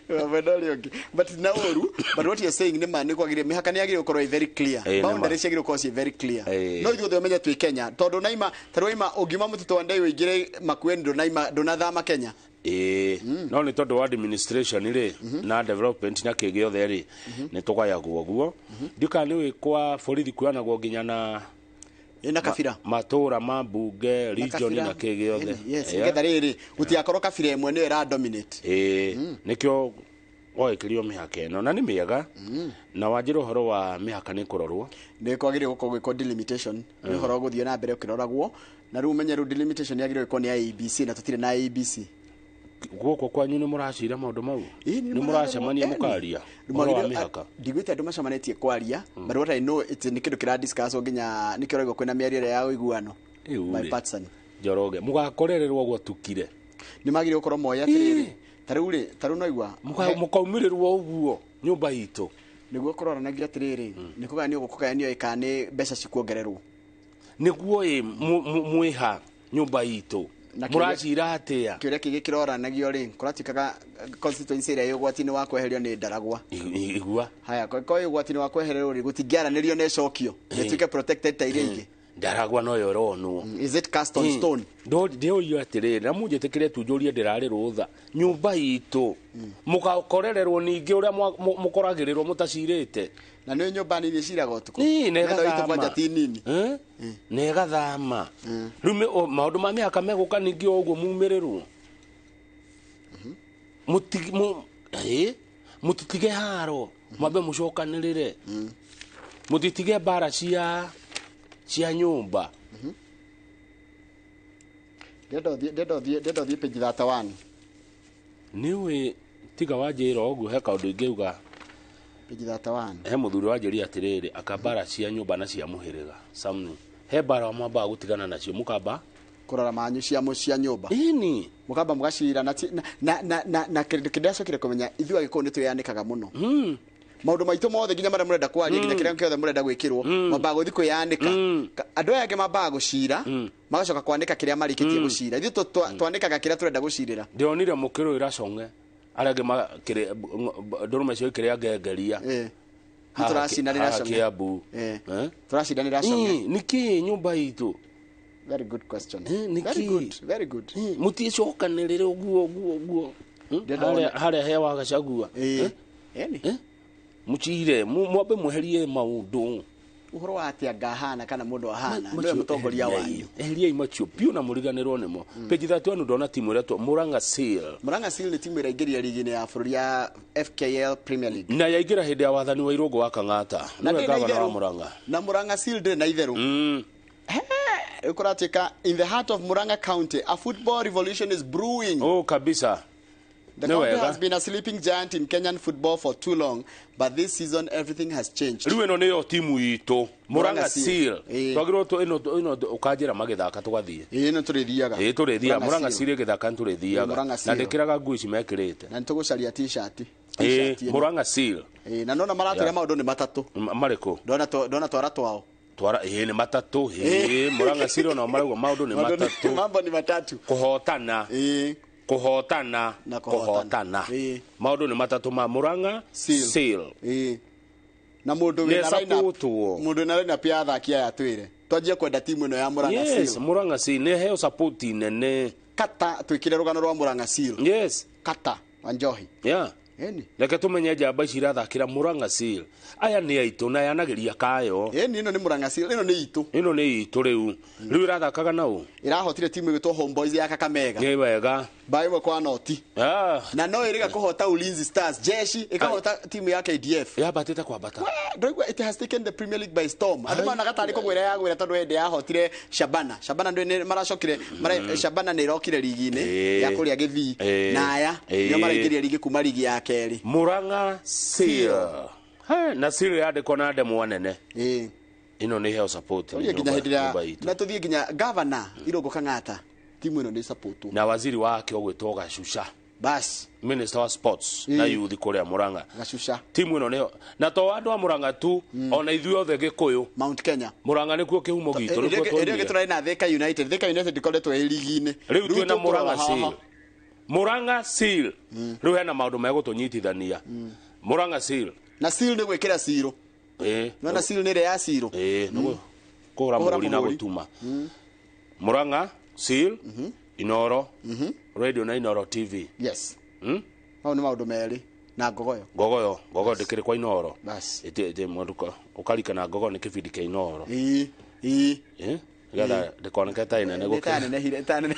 Mwena ũrĩa ũngĩ. But na ũru, but what you're saying nĩ ma nĩ kwagĩrĩire mĩhaka nĩ yagĩrĩire gũkorwo ĩ very clear. Boundary ciagĩrĩire gũkorwo ciĩ very clear. No ithuĩ othe ũmenye twĩ Kenya tondũ naima ta rĩu waima ũngiuma mũtitũ wa Ndei ũingĩre Makueni ndũnaima ndũnathama Kenya. No nĩ tondũ wa administration rĩ na development na kĩ gĩothe rĩ nĩ tũgayagwo ũguo. Ndiũĩ kana nĩ kwa borithi kuoyanagwo nginya na na kabira matũra ma mbunge region na kĩ gĩothe. Yes, nĩgetha rĩrĩ gũtigakorwo kabira ĩmwe nĩyo ĩra dominate. Nĩkĩo gwagĩkĩrio mĩhaka ĩno na nĩ mĩega. Na wanjĩra ũhoro wa mĩhaka nĩ kũrorwo. Nĩ kwagĩrĩire gũkorwo gwĩkwo delimitation. Nĩ ũhoro ũgũthiĩ na mbere ũkĩroragwo. Na rĩu ũmenye rĩu delimitation yagĩrĩire gwĩkwo nĩ IEBC na tũtirĩ na IEBC. Gũkũ kwanyu nĩ mũracira maũndũ mau? Nĩ mũracemania mũkaria ũhoro wa mĩhaka? Ndigwĩte andũ macemanĩtie kwaria, but what I know it's nĩ kĩndũ kĩra discuss nginya nĩkĩo ũraigua kwĩna mĩario ĩrĩa ya ũiguano. Bipartisan. Njoroge mũgakorererwo gwatukire. Nĩ magĩrĩirwo gũkorwo moĩ atĩrĩrĩ. Ta rĩu rĩ, ta rĩu no igua mũkaumĩrĩrwo ũguo nyũmba itũ. Nĩguo kũroranagio atĩrĩrĩ, nĩ kũgayanio gũkũgayanio ĩ kana nĩ mbeca cikuongererwo. Nĩguo ĩ mwĩha nyũmba itũ. Mũracira atĩa? Kĩũria kĩngĩ kĩroranagio rĩ, kũratuĩkaga constituency ĩrĩa ĩ ũgwati-inĩ wa kweherio nĩ Ndaragwa. Igua. Haya, ko ĩ ũgwati-inĩ wa kwehererwo rĩ, gũtingĩaranĩrio na ĩcokio. Ĩtuĩke protected ta iria ingĩ. Ndaragwa no yo ĩronwo. Is it cast on stone? Ndĩũrio atĩrĩrĩ, na mũnjĩtĩkĩre tu njũrie ndĩrarĩ rũtha. Nyũmba itũ mũgakorererwo ningĩ ũrĩa mũkoragĩrĩrwo mũtacirĩte. Na nĩ nyũmba nini ĩciraga ũtukũ. Na Metho itũ kwanja ti nini. Na ĩgathama. Rĩu maũndũ ma mĩhaka megũka ningĩ o ũguo mumĩrĩrwo. Mũtitige haro, mwambe mũcokanĩrĩre. Mũtitige mbara cia nyũmba. Ndĩrenda ũthiĩ page 31. Nĩũĩ tiga wanjĩra ũguo he kaũndũ ingĩuga. Page 31. He mũthuri wanjĩria atĩrĩrĩ, aka mbara cia nyũmba na cia mũhĩrĩga. Something. He mbara mwambaga gũtigana nacio mũkamba kũrora manyu cia nyũmba. Ĩni. Mũkamba mũgacira na na kĩndũ kĩndacokire kũmenya ithuĩ Agĩkũyũ nĩ twĩyanĩkaga mũno. Maũndũ maitũ mothe nginya marĩa mũrenda kwaria nginya kĩrĩa kĩothe mũrenda gwĩkĩrwo mambaga gũthiĩ kwĩyanĩka. Andũ aya angĩ mambaga gũcira magacoka kwanĩka kĩrĩa marĩkĩtie gũcira. Ithuĩ twanĩkaga kĩrĩa tũrenda gũcirĩra. Ndĩronire mũkĩrũĩra cong'e arĩa angĩ ndũrũme cio ikĩrĩa ngengeria. Tũracindanĩra cong'e. Kiambu. Tũracindanĩra cong'e. Nĩkĩ nyũmba itũ? Very good question. Very good, very good. Muticokanĩrĩre ũguo ũguo ũguo. Harĩa he wa Gachagua. Mucire mwambe mweherie maũndũ. Uhoro wa atia ngahana kana mundu ahana niwe mutongoria wanyu. Eheriai macio biũ na mũriganĩrwo nĩmo. Page 31 ndona timu ĩretwo Murang'a Seal. Murang'a Seal nĩ timu ĩraingĩria ligi-inĩ ya bũrũri ya FKL Premier League. Na yaingĩra hĩndĩ ya wathani wa Irũngũ wa Kang'ata. Nĩwe gavana wa Murang'a. Na Murang'a Seal ndĩrĩ na itherũ. Ũkũratuĩka in the heart of Murang'a County a football revolution is brewing. Oh kabisa. The county has been a sleeping giant in Kenyan football for too long, but this season everything has changed. Rĩu ĩno nĩyo timu itũ Murang'a Seal. Twagĩrĩirwo ĩno ũkanjĩra magĩthaka tũgathiĩ. Ĩno tũrĩthiaga. Ĩĩ tũrĩthiaga Murang'a Seal ĩgĩthaka nĩtũrĩthiaga. Na ndĩkĩraga nguo ici mekĩrĩte. Na nĩtũgũcaria t-shirt. Ĩĩ Murang'a Seal. Ĩĩ na nona maratwĩra maũndũ nĩ matatũ. Marĩkũ? Ndona twara twao. Twara ĩĩ nĩ matatũ. Ĩĩ Murang'a Seal onao marauga maũndũ nĩ matatũ. Mambo ni matatu. Kũhotana. Ĩĩ. Kuhotana na kuhotana maundu ni matatu ma Murang'a Seal. Na mundu wina lineup, mundu wina lineup ya athaki aya twire twanjie kwenda timu ino ya Murang'a Seal. Yes, Murang'a Seal ni heo support nene. Kata twikire rugano rwa Murang'a Seal. Yes, kata wa Njohi. Yeah. Eni reke tumenye njamba ici irathakira Murang'a Seal. Aya ni aitu na yanagiria kayo. Eni ino ni Murang'a Seal, ino ni itu. Ino ni itu riu. Riu irathakaga nau. Irahotire timu igitwo Homeboys ya Kakamega. Ni wega. Bae imwe kwa noti. Na no iriga kuhota Ulinzi Stars. Jeshi ikahota timu ya KDF. Yabatite kwambata. Ndoigua it has taken the Premier League by storm. Andu managa tari kugwira yagwira tondu ende yahotire Shabana. Shabana ndio maracokire, Shabana ni irokire ligi-ini ya kuria Githii. Na aya ndio maraingĩria ligi kuma ligi ya kerĩ. Murang'a Seal. Na Seal yandĩkwo na ndemwa nene. Ino nĩ heo support. Nginya hĩndĩ ĩrĩa na tũthiĩ nginya governor Irũngũ Kang'ata. Timu ĩno nĩ support. Na waziri wake ũgwĩtwo Gacuca. Bas. Minister wa sports na youth kũrĩa Murang'a. Gacuca. Timu ĩno nĩyo. Na to andũ a Murang'a tu ona ithuĩ othe Gĩkũyũ. Mount Kenya. Murang'a nĩkuo kĩhumo gitũ nĩkuo twaumire. Ĩrĩa tũrarĩ na Thika United. Thika United ĩkoretwo ĩ ligi-inĩ. Rĩu twĩna Murang'a Seal. Murang'a Seal. Rĩu hena maũndũ megũtũnyitithania. Murang'a Seal. Na Seal nĩ gwĩkĩra ciro. Nona Seal nĩ ĩrĩa ya ciro. Nĩguo kũhũra mũhũri na gũtuma. Murang'a Seal, Inoro, Radio na Inoro TV. Yes. Mau nĩ maũndũ merĩ na Ngogoyo. Ngogoyo, Ngogoyo ndĩkĩrĩ kwa Inoro. Bas. Ĩtĩ mũndũ ũkarikana Ngogoyo nĩ kĩbindi kĩa Inoro. Ĩĩ. Ĩĩ. Nĩgetha ndĩkoneke ta inene gũkĩra. Ta nenehire, ta nene.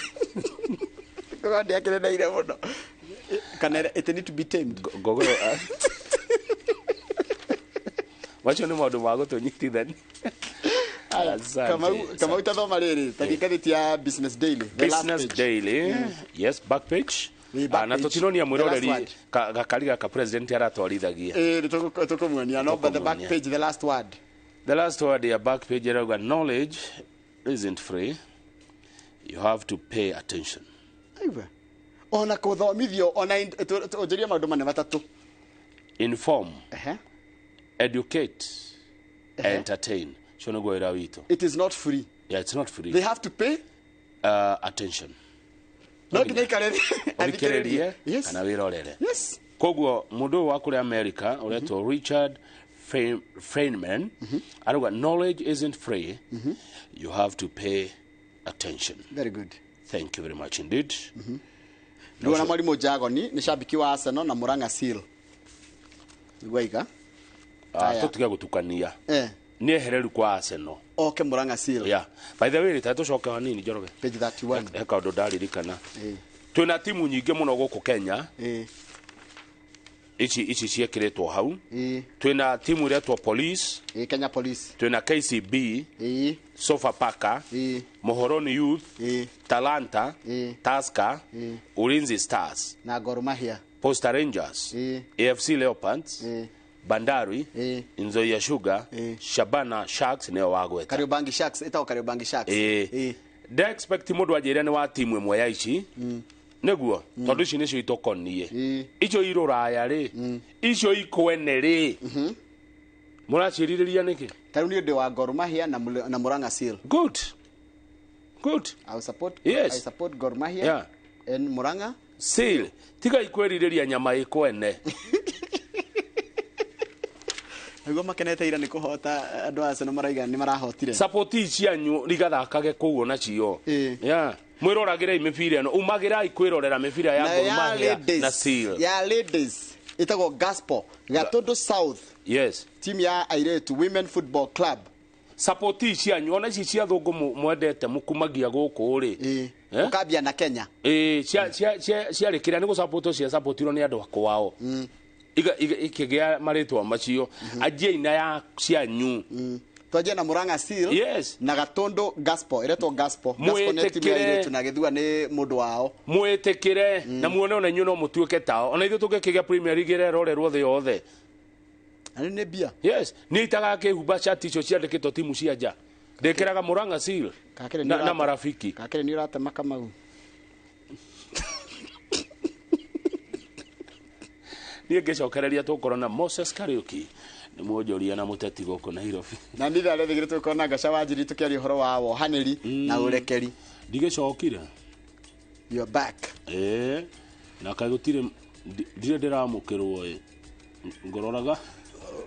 Ngogoyo ndĩakĩneneire mũno. Kana it need to be tamed. Ngogoyo. Macio nĩ maũndũ ma gũtũnyitithania. Kamau tathoma rĩrĩ ta ngathĩti ya Business Daily. Business Daily. Yes, back page. Na tũtinonia mwĩroreri gakari gaka president aratwarithagia. Ĩĩ tũkũmuonia no but the back page, the last word. The last word ya back page ĩrauga knowledge isn't free. You have to pay attention. Aiwa. Ona kũthomithio ona ũnjĩrie maũndũ mane matatũ. Inform. Educate. Entertain. It is not free. Yeah, it's not free. They have to pay attention. No nginya ikare ũthikĩrĩrie kana wĩrorere. Yes. Koguo mũndũ ũyũ wa kũrĩa America ũretwo Richard Feynman arauga knowledge isn't free. You have to pay attention. Very good. Thank you very much indeed. Ndio na mwalimu Jagoni ni shabiki wa Arsenal na Murang'a Seal. Niguo iga. Tũtige gũtukania. Nĩ ehereru kwa Arsenal. Oke Murang'a Seal. Yeah. By the way, tũcoke hanini Njoroge. Page 31. He kaũndũ ndaririkana. Twĩna timu nyingĩ mũno gũkũ Kenya. Ici ciĩkĩrĩtwo hau. Twĩna timu iretwo Police. Kenya Police. Twĩna KCB. Sofapaka. Muhoroni Youth. Talanta. Tusker. Ulinzi Stars. Na Gor Mahia. Posta Rangers. AFC Leopards. Bandari, Nzoia Sugar, Shabana Sharks nĩo wagweta. Kariobangi Sharks, ĩtagwo Kariobangi Sharks. Nde expect mũndũ anjĩre nĩ wa timu ĩmwe ya ici. Nĩguo, tondũ ici nĩcio itũkoniĩ. Icio irũraya rĩ, icio ikwene rĩ. Mũracirĩrĩria nĩkĩ? Ta rĩu niĩ ndĩ wa Gor Mahia na Murang'a Seal. Good. Good. I support, yes. I support Gor Mahia and Murang'a Seal. Tiga ikwĩrirĩria nyama ikwene. Niguo makenete ira ni kuhota andu a Arsenal maraiga ni marahotire. Support cianyu rigathakage kuu onacio. Yeah. Mwiroragire mĩbira ĩno, umagĩrai kwĩrorera mĩbira ya Gor Mahia na Seal. Ya ladies itagwo Gaspo Gatundu South. Yes. Team ya airetu Women Football Club. Support cianyu ona ici cia thũngũ mwendete mũkumagia gũkũ rĩ. Ũkambia na Kenya. Cia ciarĩkĩra nĩ gũsupport cia supportirwo nĩ andũ akwao. Ikĩgĩa marĩtwa macio. Anjiai na ya cianyu. Twanjie na Murang'a Seal. Yes. Na Gatundu Gaspo iretwo Gaspo. Gaspo nĩ timu ya airĩtu na Gĩthua nĩ mũndũ wao. Mwĩtĩkĩre na muone ona inyuĩ no mũtuĩke tao. Ona ithuĩ tũngĩkĩgĩa Premier League ĩrerorerwo thĩ yothe. Arĩ nĩ mbia. Yes, niĩ itagakĩhumba shati icio ciandĩkĩtwo timu cia nja. Ndĩkĩraga Murang'a Seal na marafiki. Kakĩrĩ nĩ ũratema Kamau. Niĩ ngĩcokereria tũkorwo na Moses Kariuki nĩ mwonjoria na mũteti gũkũ Nairobi. Na nĩ thaa rĩthigĩrĩ tũgĩkorwo na Ngaca wa Njiri tũkĩaria ũhoro wa wohanĩri na ũrekeri. Ndigĩcokire. You are back. Na kaĩ gũtirĩ ndirĩ ndĩramũkĩrwo ĩ. Ngororaga.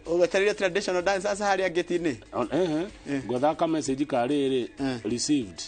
Ũgwetereire traditional dancers harĩa ngĩti-inĩ. Ngwathaka message ka rĩrĩ received.